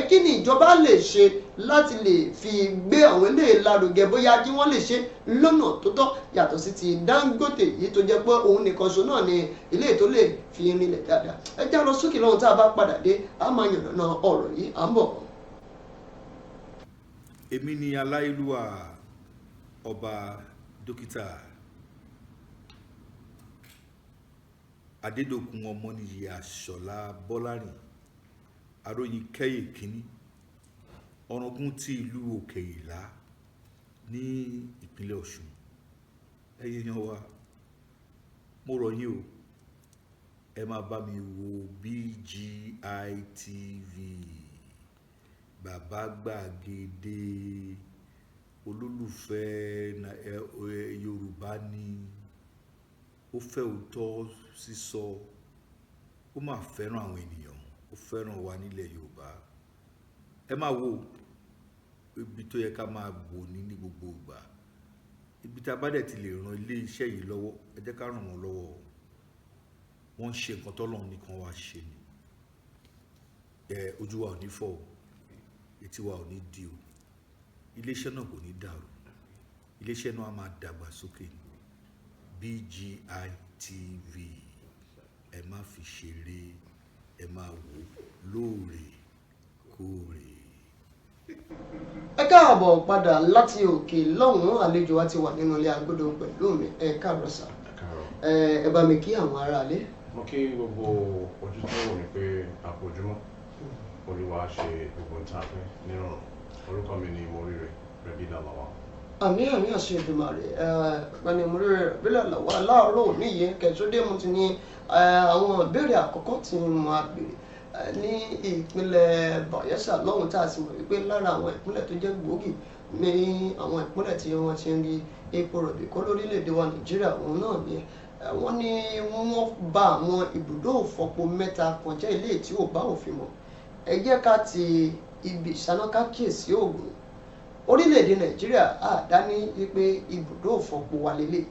Kí ni ìjọba lè ṣe láti lè fi gbé àwọn eléyìí lárugẹ, bóyá kí wọ́n lè ṣe lọ́nà tó tọ́ yàtọ̀ sí ti Dangote yìí tó jẹ́ pé òun nìkan ṣo náà ni ilé tó lè fi rinlẹ̀ dáadáa. Ẹ já lọ sókè lọ́hùn, tá a bá padà dé a máa yànnàná ọ̀rọ̀ yìí, à ń bọ̀. Èmi ni aláìlúwà ọba dókítà Adédòkun Ọmọnìyí Àṣọlá Bọ́lárìn Aróyin Kẹ́yè kínní, ọ̀ràngún ti ìlú Òkè Ìlá ní ìpínlẹ̀ Ọ̀ṣun. Ẹ̀yin èèyàn wa, mo rọ̀ yín o, ẹ máa bá mi wo BGI TV, Bàbá Gbàgede, olólùfẹ́ Yorùbá ni, ó fẹ́ òótọ́ sísọ, ó máa fẹ́ràn àwọn ènìyàn, ó fẹ́ràn wa nílẹ̀ Yorùbá. Ẹ máa wo ibi tó yẹ ká máa wò ní gbogbo ìgbà. Ibi tá a bá dẹ̀ ti lè ran ilé iṣẹ́ yìí lọ́wọ́, ẹ jẹ́ ká ràn wọ́n lọ́wọ́. Wọ́n ń ṣe nǹkan tọ́lọ́run nìkan wá ṣe ni. Ojú wa ò ní fọ́ o, etí wa ò ní di o, ilé iṣẹ́ náà kò ní dàrú, ilé iṣẹ́ náà á máa dàgbà sókè ni. BGI TV, ẹ má fi ṣeré, ẹ máa wò lóòrèkóòrè. Ẹ káàbọ̀ padà láti òkè lọ́hùn-ún. Àlejò wa ti wà nínú ilé agodo pẹ̀lú mi. Ẹ káàárọ̀ sà. Ẹ bá mi kí àwọn aráalé. Mo kí gbogbo ojú tó wò mí pé àpòjúmọ́ Olúwa ṣe gbogbo nǹkan fẹ́ nírọ̀rùn. Orúkọ mi ni Moríire Rẹ̀bídà Lawal. Àmín, àmín, àṣẹ Èdùmàrè. Ọ̀gbẹ́ni Múrírẹ Bílẹ̀ lọ́wọ́ aláàárọ̀ òní yìí kẹ̀sódé, mo ti ní àwọn ìbéèrè àkọ́kọ́ tí mo máa béèrè ní ìpínlẹ̀ Bayelsa lọ́hùn, tá a sì mọ̀ wípé lára àwọn ìpínlẹ̀ tó jẹ́ gbòógì ní àwọn ìpínlẹ̀ tí wọ́n ti ń rí epo rọ̀bì kó lórílẹ̀‐èdè wa Nàìjíríà, òun náà ni wọ́n ní wọ́n bà àwọn ibùdó ìfọpo mẹ́ta kan jẹ́, ilé tí ò bá òfin mu. Ẹ jẹ́ ká ti ibi ìṣáná ká kíyèsí òògùn. Orílẹ̀-èdè Nàìjíríà àdá ní wípé ibùdó ìfọpo wa lélẹ̀,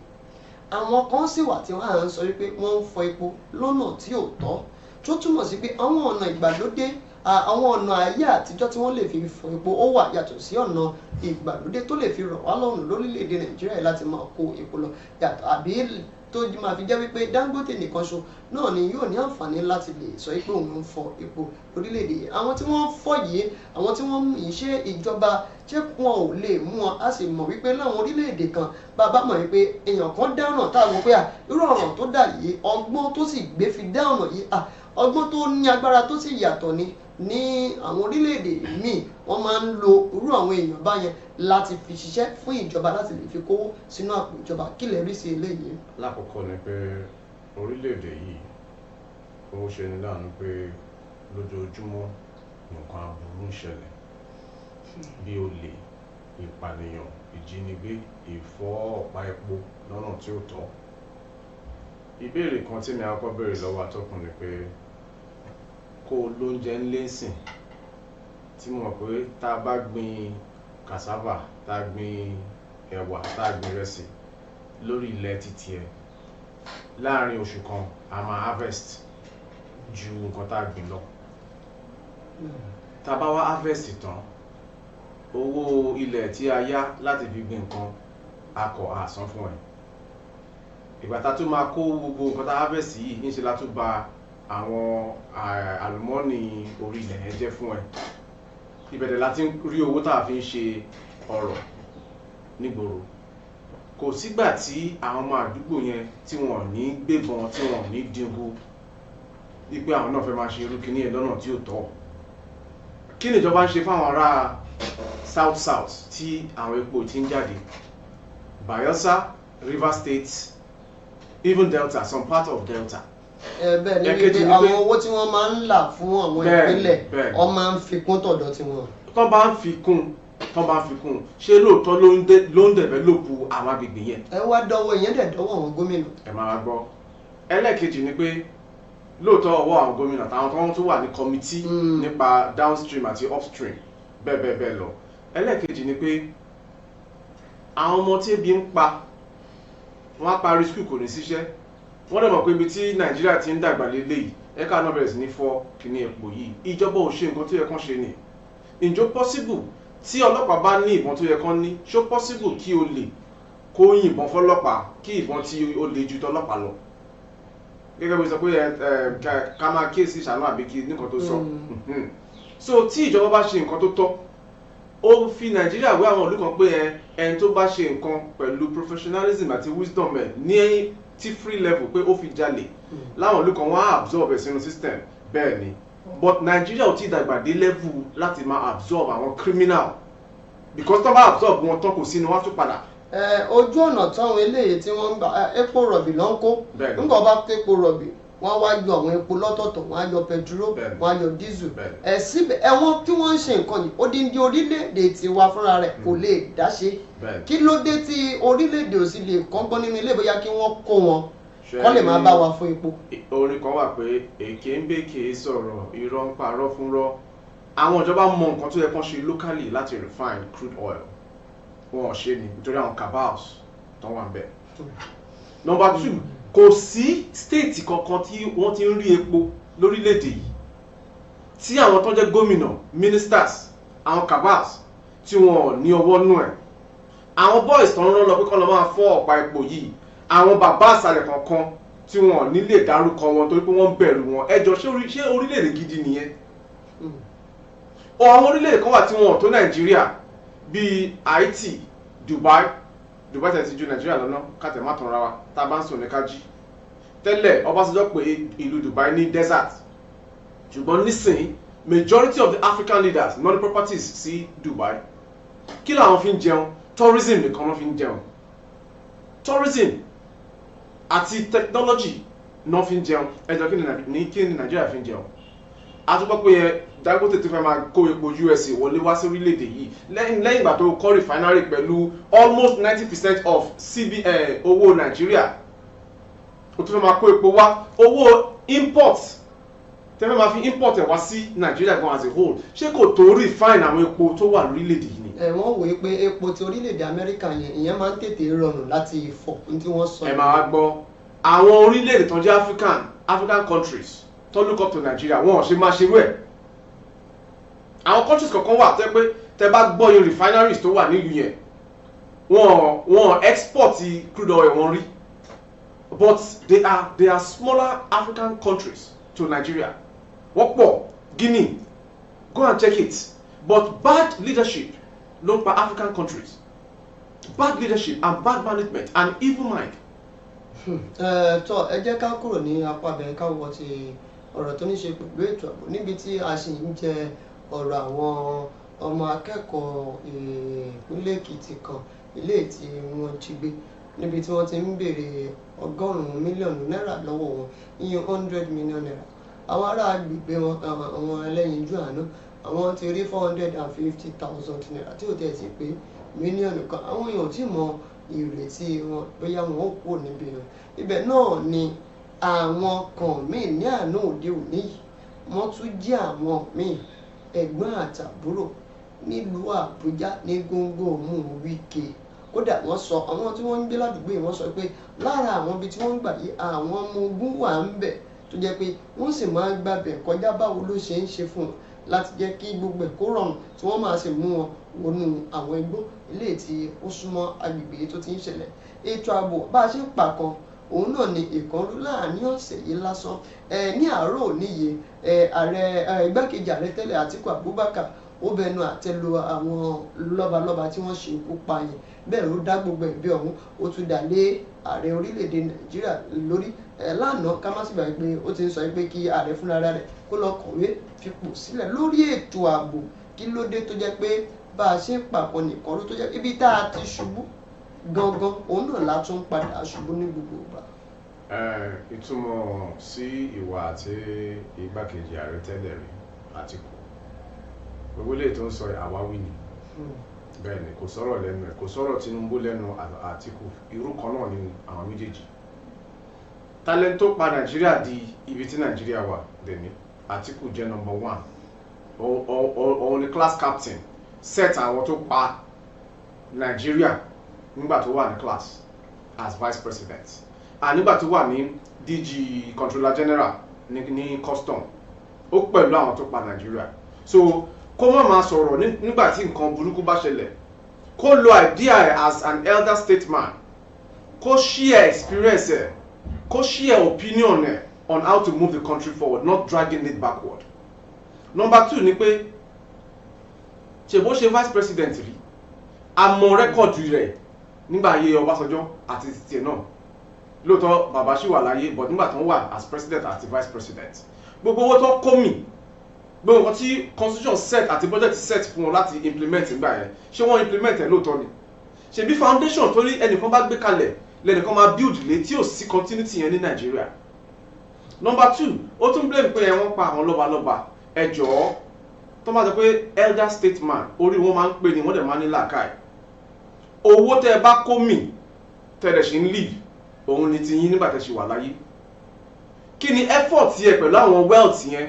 àwọn kan sì wà tí wọ́n à ń sọ wípé wọ́n ń fọ epo lọ́nà tí ò tọ́, tó túmọ̀ sí pé àwọn ọ̀nà ìgbàlódé, àwọn ọ̀nà ayé àtijọ́ tí wọ́n lè fi fọ epo ó wà, yàtọ̀ sí ọ̀nà ìgbàlódé tó lè fi rọ̀ wá lọ́rùn lórílẹ̀-èdè Nàìjíríà láti máa kó epo lọ, yàtọ̀ àbí tó máa fi jẹ́ wípé Dangote nìkan ṣo náà ni yóò ní àǹfààní láti lè sọ pé òun ń fọ epo lórílẹ̀-èdè yìí. Àwọn tí wọ́n ń fọ yìí, àwọn tí wọ́n mú yìí, ṣé ìjọba, ṣé wọn ò lè mú wọn? A sì mọ̀ wípé láwọn orílẹ̀-èdè kan, bàbá mọ̀ wípé èèyàn kan dáràn, tá a wò pé à irú ọ̀ràn tó dà yìí, ọgbọ́n tó sì gbé fi dá ọ̀nà yìí, à ọgbọ́n tó ní agbára tó sì yàtọ̀ ni. Ní àwọn orílẹ̀-èdè míì, wọ́n máa ń lo irú àwọn èèyàn báyẹn láti fi ṣiṣẹ́ fún ìjọba, láti lè fi kówó sínú àpò ìjọba. Kí lè rí sí eléyìí? Lákọ̀ọ́kọ́ ni pé orílẹ̀-èdè yìí, ó ṣe ní láàánú pé lójoojúmọ́ nǹkan aburú ń ṣẹlẹ̀, bí olè, ìpànìyàn, ìjínigbé, ìfọ́ ọ̀pá epo lọ́nà tí ó tọ́. Ìbéèrè kan tí mi á kọ́kọ́ béèrè lọ́wọ́ atọ́kùn ni pé, kó o lóúnjẹ ńlé sìn, tí mo mọ̀ pé tá a bá gbin cassava, tá a gbin ẹ̀wà, tá a gbin ìrẹsì lórí ilẹ̀ títí ẹ̀, láàárín oṣù kan a máa harvest ju nǹkan tá a gbìn lọ. Tá a bá wá harvest tán, owó ilẹ̀ tí a yá láti fi gbin nǹkan, a kọ̀ a san fún ẹ. Ìgbà tá a tún máa kó gbogbo nǹkan tá a harvest yìí, níṣe la tún ba àwọn àlùmọ́ọ́nì orí ilẹ̀ yẹn jẹ́ fún ẹ. Ìbẹ̀rẹ̀ la ti ń rí owó tá a fi ń ṣe ọrọ̀ nígboro. Kò sígbà tí àwọn ọmọ àdúgbò yẹn tí wọn ò ní gbébọn, tí wọn ò ní dínkù wípé àwọn náà fẹ́ máa ṣe irú kíní ẹ̀ lọ́nà tí ò tọ́. Kí ni ìjọba ń ṣe fáwọn ará South South tí àwọn epo ti ń jáde? Bayelsa, Rivers State, even Delta, some part of Delta. Ẹ bẹ́ẹ̀ ni. Ẹ̀kejì wípé ni pé- àwọn owó tí wọ́n máa ń là fún àwọn ìpínlẹ̀, wọ́n máa ń fi kún tọ̀dọ̀ tiwọn. Tán bá ń fi kún, ṣé lóòótọ́ ló ń develop àwọn agbègbè yẹn? Ẹ wá dọ́wọ́ ìyẹn dẹ̀ dọ́wọ́ àwọn gómìnà. Ẹ máa gbọ́, ẹlẹ́ẹ̀kejì ni pé lóòótọ́, ọwọ́ àwọn gómìnà táwọn tó ń tún wà ní committee nípa downstream àti upstream, bẹ́ẹ̀ bẹ́ẹ̀ bẹ́ẹ̀ lọ. Ẹlẹ́ẹ̀kejì ni pé àwọn ọmọ tí ebi ń pa, wọ́n á parí school, kò ní síṣẹ́. Wọ́n dẹ̀ mọ̀ pé ibi tí Nàìjíríà ti ń dàgbà lélẹ́yìí, ẹ̀ka náà bẹ̀rẹ̀ sí ní fọ́ kíní epo yìí. Ìjọba ò ṣe nǹkan tó yẹ kán ṣe ni. Ǹjọ́ possible tí ọlọ́pàá bá ní ìbọn tó yẹ kán ní, ṣó possible kí olè kó yìnbọn fọlọ́pàá, kí ìbọn tí ó le ju tọlọ́pàá lọ? Gẹ́gẹ́ bí ó sọ pé ẹ ẹ ká máa kíyèsí ìṣàánú àbí kí nǹkan tó sọ. So tí ìjọba bá ṣe nǹkan tó tọ́, ó fi Nàìjíríà wé àwọn ìlú kan pé ẹ ẹni tó bá ṣe nǹkan pẹ̀lú professionalism àti wisdom ẹ̀ ní tí free level pé ó fi jalè, láwọn ìlú kan, wọ́n á absorb ẹ̀ sínú system. Bẹ́ẹ̀ ni, but Nàìjíríà ò tí ì dàgbà dé level láti máa absorb àwọn criminal, because tó bá absorb wọn tán, kò sínú wọn á tún padà. Ẹ ojú ọ̀nà táwọn eléyìí tí wọ́n ń gbà, epo rọ̀bì ló ń kó. Nígbà wọ́n bá kó epo rọ̀bì, wọ́n wá yọ àwọn epo lọ́tọ̀ọ̀tọ̀, wọ́n á yọ pẹtiró, wọ́n á yọ diesel. Ẹ síbẹ̀, ẹ̀wọ̀n tí wọ́n ń ṣe nǹkan yìí, odindi orílẹ̀-èdè tiwa fúnra rẹ̀ kò lè dá ṣe. Kí ló dé tí orílẹ̀-èdè ò sì lè kọ́gbọ́n nínú ilé, bóyá kí wọ́n kó wọn kọ́ lè máa bá wa fún epo? Orin kan wà pé èké ń bèké sọ̀rọ̀, irọ́ ń parọ́ fún rọ́. Àwọn ìjọba mọ nǹkan tó yẹ kán ṣe locally láti refine crude oil, wọn ò ṣe ni nítorí àwọn cabals tó wà ń bẹ̀. Number two, kò sí state kankan tí wọ́n ti ń rí epo lórílẹ̀‐èdè yìí tí àwọn tó jẹ́ gómìnà, ministers, àwọn cabals tí wọn ò ní ọwọ́ nú ẹ̀. Àwọn boys tó ń rán lọ pé kọ́ lọ máa fọ́ ọ̀pá epo yìí, àwọn bàbá àsàlẹ̀ kankan tí wọn ò ní lè dárúkọ wọn torí pé wọ́n ń bẹ̀rù wọn. Ẹ jọ, ṣé orílẹ̀-èdè gidi nìyẹn? Ọ àwọn orílẹ̀-èdè kan wà tí wọn ò tó Nàìjíríà, bíi Haiti, Dubai. Dubai tẹ̀ ti ju Nàìjíríà lọ́nà kàtẹ́ má tanra wa. Tá a bá ń sùn ní ká jí. Tẹ́lẹ̀, Ọbásanjọ́ pé ìlú Dubai ní desert, ṣùgbọ́n nísìnyí, majority of the African leaders not properties sí Dubai. Kí làwọn fi ń jẹun? Tourism nìkan ló fi ń jẹun. Tourism àti technology náà fi ń jẹun. Ẹjọ́, kí ni Nàìjíríà fi ń jẹun? A tún gbọ́ pé ẹ Dangote tó fẹ́ máa kó epo USA wọlé wá sí orílẹ̀-èdè yìí lẹ́yìn ìgbà tó kọ́ refinery pẹ̀lú almost 90% of CB owó Nàìjíríà. Ó tún fẹ́ máa kó epo wá, owó import tẹ́ fẹ́ máa fi import ẹ̀ wá sí Nàìjíríà gan as a whole, ṣé kò tó refine àwọn epo tó wà lórílẹ̀-èdè yìí ni? Ẹ wọ́n wòye pé epo ti orílẹ̀-èdè Amẹ́ríkà yẹn, ìyẹn máa ń tètè rọrùn láti fọ̀ ní tí wọ́n sọ. Ẹ máa wá gbọ́, àwọn orílẹ̀-èdè tó ń jẹ́ African countries tó look up to Nigeria, wọn ò ṣe máa ṣerú ẹ̀. Àwọn countries kọ̀ọ̀kan wà tẹ́ pé tẹ́ bá gbọ́ iye refineries tó wà nílùú yẹn, wọ́n export crude oil wọn rí, but they are smaller African countries to Nigeria. Wọ́n pọ̀. Guinea, go and check it. But bad leadership ló ń pa African countries, bad leadership and bad management and evil mind. Ẹ tọ́, ẹ jẹ́ ká kúrò ní apá bẹ̀rẹ̀, ká wọ ti ọ̀rọ̀ tó ní ṣe pẹ̀lú ètò ààbò, níbi tí a sì ń jẹ ọ̀rọ̀ àwọn ọmọ akẹ́kọ̀ọ́ ìpínlẹ̀ Èkìtì kan ilé tí wọ́n jí gbé, níbi tí wọ́n ti ń béèrè 100 mílíọ̀nù náírà lọ́wọ́ wọn, iye 100 million naira. Àwọn ará agbègbè wọn, àwọn ẹlẹ́yinjú àánú, àwọn ti rí ₦450,000 tí ò tẹ̀ sí pé mílíọ̀nù 1. Àwọn èèyàn ò tí mọ ìrètí wọn bóyá wọn ó kúrò níbi rẹ̀. Ibẹ̀ náà ni àwọn kan míì ní àná òde òní yìí, wọ́n tún jí àwọn míì, ẹ̀gbọ́n àtàbúrò, nílùú Àbújá ní góńgó mú Wike. Kódà wọ́n sọ, àwọn tí wọ́n ń gbé ládùúgbò yìí, wọ́n sọ pé lára àwọn ibi tí wọ́n ń gbà yìí, àwọn ọmọ ogun wà ń bẹ̀ tó jẹ́ pé wọ́n sì máa ń gbàbẹ̀ kọjá. Báwo ló ṣe ń ṣe fún wọn láti jẹ́ kí gbogbo ẹ̀ kó rọrùn tí wọ́n máa sì mú wọn wọnú àwọn igbó eléyìí tí ó súnmọ́ agbègbè tó ti ń ṣẹlẹ̀? Ètò ààbò, bá a ṣe ń pa kan, òun náà ni ìkànnlú. Láàrin ọ̀sẹ̀ yìí lásán, ẹ ní àárọ̀ òní yìí, ẹ ààrẹ, ẹ igbákejì ààrẹ tẹ́lẹ̀, Àtíkù Abubakar, ó bẹnu àtẹ́ lu àwọn lọ́balọ́ba tí wọ́n ṣe ikú pa yẹn. Bẹ́ẹ̀ ló dá gbogbo ẹ̀bí ọ̀hún, ó tún dà lé ààrẹ orílẹ̀-èdè Nàìjíríà lórí. Ẹ lánàá, ká má sì gbàgbé pé ó ti ń sọ pé kí ààrẹ fúnra rẹ̀ kó lọ kọ̀wé fipò sílẹ̀ lórí ètò ààbò. Kí ló dé tó jẹ́ pé bá a ṣe ń pàpọ̀ nìkan ló tó jẹ́ ibi tá a ti ṣubú gangan, òun náà la tún padà ṣubú ní gbogbo ìgbà? Ìtumọ̀ sí ìwà àti igbákejì ààrẹ tẹ́lẹ̀ rí Àtìkù, gbogbo eléyìí tó ń sọ, àwáwí ni. Bẹ́ẹ̀ ni, kò sọ̀rọ̀ lẹ́nu ẹ̀, kò sọ̀rọ̀ Tinubu lẹ́nu Àtìkù. Irú kan náà ni àwọn méjèèjì. Talent tó pa Nàìjíríà di ibi tí Nàìjíríà wà dẹ̀ni, Àtìkù jẹ́ number one. Òun ni class captain set àwọn tó pa Nàìjíríà nígbà tó wà ní class as vice president and nígbà tó wà ní DG, controller general ní custom, ó pẹ̀lú àwọn tó pa Nàìjíríà. So kó má máa sọ̀rọ̀ nígbà tí nǹkan burúkú bá ṣẹlẹ̀. Kó lo idea ẹ̀ as an elder statesman, kó share experience ẹ̀, kó share opinion ẹ̀ on how to move the country forward, not dragging it backward. Number two ni pé, ṣe bó ṣe vice president rí, àmọ́ record rẹ̀ nígbà ayé Ọbásanjọ́ àti tiẹ̀ náà. Lóòótọ́ bàbá ṣì wà láyé, but nígbà tó ń wà as president àti vice president, gbogbo owó tó kó mì, gbogbo nǹkan tí constitution set àti budget set fún wọn láti implement nígbà yẹn, ṣé wọ́n implement ẹ̀ lóòótọ́ ni? Ṣebí foundation tó ní ẹnìkan bá gbé kalẹ̀ lẹ́nìkan máa build lé, tí ò sí continuity yẹn ní Nàìjíríà. Number two, ó tún blame pé ẹ wọ́n pa àwọn lọ́balọ́ba. Ẹ jọ̀ọ́, tó máa sọ pé elder statesman, orí wọn máa ń pè ní, wọ́n dẹ̀ máa ń ní làákàyè. Owó tẹ́ ẹ bá kó mì, tẹ́ ẹ dẹ̀ ṣe ń live, òun ni ti yín nígbà tẹ́ ṣe wà láyé. Kí ni effort yẹ pẹ̀lú àwọn wealth yẹn?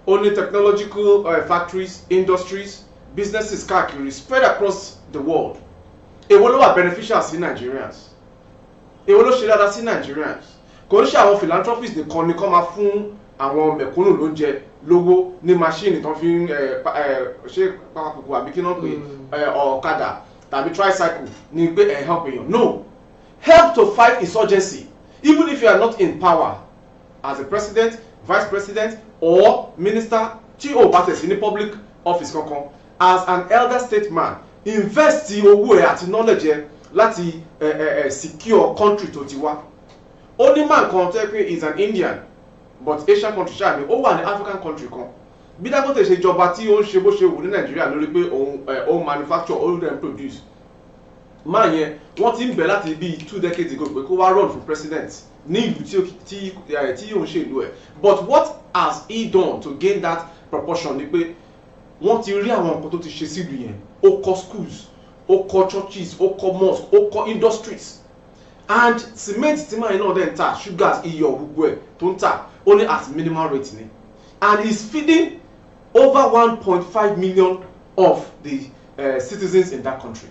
Ó ní technological factories, industries, businesses káàkiri, spread across the world. Èwo ló wà beneficial sí Nigerians? Èwo ló ṣe dáadáa sí Nigerians? Kò ń ṣe àwọn philanthropists nìkan ni kọ́ máa fún àwọn mẹ̀kúnnù lóúnjẹ, lówó, ní machine tó fi ń ṣe pápákọ̀ àbí kí náà pé ọ̀kadà tàbí tricycle ní pé ẹ help èèyàn. No, help to fight insurgency, even if you are not in power as a president, vice president or minister. Tí o bá tẹ̀ sí ní public office kankan, as an elder statesman, invest owó ẹ àti knowledge ẹ láti ẹ ẹ ẹ secure country tó ti wá. Ó ní man kan tó yẹ pé is an Indian, but Asian country ṣáà ni, ó wà ní African country kan. Bí Dangote ṣe jọba tí ó ń ṣe bó ṣe wù ní Nàìjíríà lórí pé òun ẹ ó manufacture, ó dẹ̀ ń produce. Man yẹn, wọ́n ti ń bẹ̀ láti bíi 2 decades ago pé kó wá run for president ní ìlú tí ó- tí ẹ, tí òun ṣe ìlú ẹ̀. But what has he done to gain that proportion ni pé wọ́n ti rí àwọn nǹkan tó ti ṣe sílùú yẹn. Ó kọ́ schools, ó kọ́ churches, ó kọ́ mosque, ó kọ́ industries and cement tí man náà dẹ̀ ń tà, sugars, iyọ̀, gbogbo ẹ̀ tó ń tà, ó ní at minimal rate ni, and he is feeding over 1.5 million of the citizens in that country,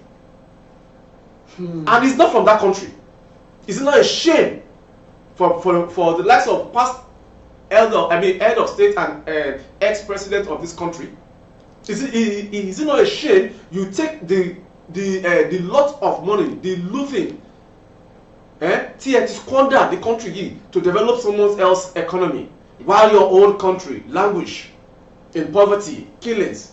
and he's not from that country. Is it not a shame for the likes of past elder, I mean, head of state and ex-president of this country? Is it not a shame you take the lot of money, the looting, tí ẹ ti squander the country yìí to develop someone else economy while your own country languish in poverty, killings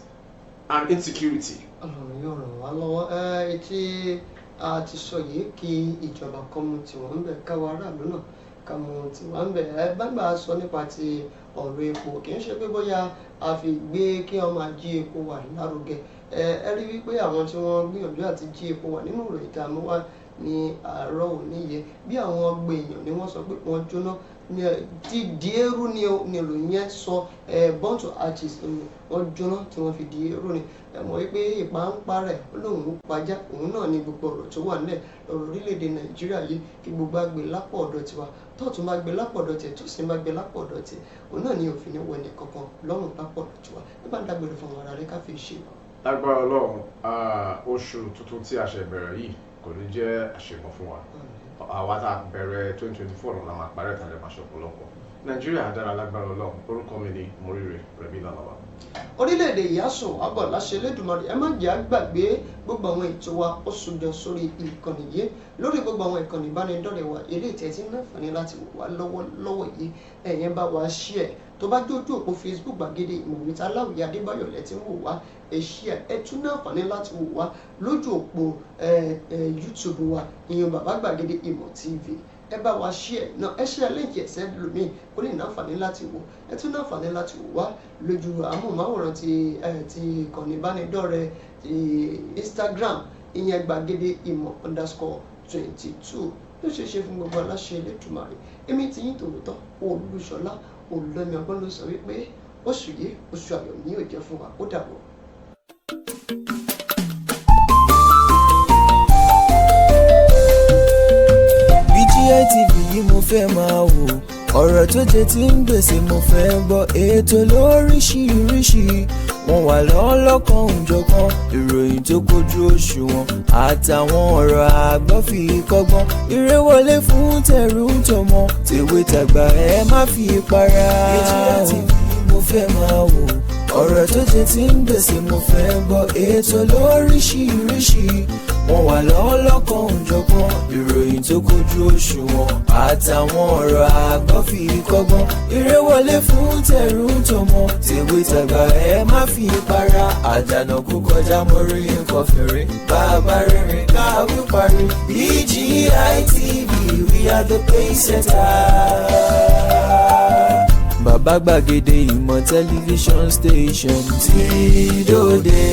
and insecurity? Ọlọ́run yóò ràn wá lọ́wọ́. Ẹ etí a ti sọ yìí, kí ìjọba kan mú tiwọn ń bẹ̀, káwa aráàlú náà ká mú tiwọn ń bẹ̀. Ẹ bá gbà sọ nípa ti ọ̀rọ̀ epo, kì í ṣe pé bóyá a fi gbé kí wọ́n máa jí epo wà lárugẹ. Ẹ rí wípé àwọn tí wọ́n gbìyànjú àti jí epo wà nínú ìròyìn tá a mú wá ní àárọ̀ òní yẹn, bí àwọn ọgbọ̀n èèyàn ni wọ́n sọ pé wọ́n jóná ní ẹ ti di eérú ni o. Ní ìròyìn yẹn sọ ẹ, burnt to ashes ni, wọ́n jóná tí wọ́n fi di eérú ni. Ẹ mọ̀ wípé ìpáǹpá rẹ̀ ó lóun ń pajá, òun náà ni gbogbo ọ̀rọ̀ tó wà nílẹ̀ lọ́rọ̀ orílẹ̀-èdè Nàìjíríà yìí. Kí gbogbo àgbè lápò ọ̀dọ̀ tiwa, tọ́ọ̀tún bá gbé lápò ọ̀dọ̀ tiẹ̀, tó sì bá gbé lápò ọ̀dọ̀ tiẹ̀, òun náà ni òfin ní wọ ẹnì kankan lọ́rùn lápò ọ̀dọ̀ tiwa. Ẹ bá ń dágbére fún àwọn ará rẹ ká fi ṣe lọ. Lágbára Ọlọ́run, oṣù tuntun tí a ṣe bẹ̀rẹ̀ yìí kò ní jẹ́ àṣemọ́ fún wa. Àwa tá a bẹ̀rẹ̀ 2024 lọ́la máa parí ẹ̀ta lè máa ṣe ọ̀pọ̀lọpọ̀. Nàìjíríà dára lágbára Ọlọ́run. Orúkọ mi ni Moríire Rẹ̀mí Lálọ́wà. Orílẹ̀-èdè ìyásùn àbọ̀ láṣẹ Elédùmarè. Ẹ má jẹ́ àgbàgbé gbogbo àwọn ètò wa, ó sùjọ sórí ìkànnì yìí, lórí gbogbo àwọn ìkànnì ìbánidọ́rẹ̀ẹ́ wa, eré ìtẹ́ tí ń láǹfààní láti wò wá lọ́wọ́lọ́wọ́ yìí. Ẹ̀yẹn bá wa share, tó bá jójú òpó Facebook Gbàgede Ìmọ̀ with Aláwìyé Adébáyọ̀ lẹ ti ń wò wá, ẹ share. Ẹ tún ní àǹfààní láti wò wá lójú òpó YouTube wa, ìyẹn Bàbá Gbàgede Ìmọ̀ TV. Ẹ bá wa share náà, ẹ share link ẹsẹ lómi kó lè ní àǹfààní láti wò. Ẹ tún ní àǹfààní láti wò wá lójú amóhùnmáwòrán ti ìkànnì ìbánidọ́rẹ̀ẹ́ ti Instagram, ìyẹn gbàgede ìmọ̀_22. Ló ṣe é ṣe fún gbogbo aláṣẹ Elédùmarè. Èmi ti yín tòótọ́, Olúṣọlá Olómi Ọgbọ́n, ló sọ wípé oṣù yìí, oṣù ayọ̀ ni yóò jẹ́ fún wa. Ó dàbọ̀. BGI TV yìí mo fẹ́ máa wò, ọ̀rọ̀ tó jẹ ti ń gbèsè mo fẹ́ gbọ́, ètò lóríṣiríṣi, wọ́n wà lọ́lọ́kan òjọ̀kan, ìròyìn tó kojú òṣùwọ̀n àtàwọn ọ̀rọ̀ àgbọ́ fi kọ́gbọ́n. Eré wọlé fún tẹ̀rù tọmọ, tèwe tàgbà, ẹ má fi para. BGI TV mo fẹ́ máa wò, ọ̀rọ̀ tó jẹ ti ń gbèsè mo fẹ́ gbọ́, ètò lóríṣiríṣi, wọ́n wà lọ́lọ́kan òjọ̀kan, ìròyìn tó kojú òṣùwọ̀n àtàwọn ọ̀rọ̀ àgbọ́ fi kọ́gbọ́n. Eré wọlé fún tẹ̀rù tọmọ, tèwe tàgbà, ẹ má fi para. Àdànà kú kọjá mórí nǹkan fèrè, bàbá rere káwí parí. BGI TV, we are the pace setter. Bàbá Gbàgede Ìmọ̀ tẹlifíṣọ̀n station tí dòde.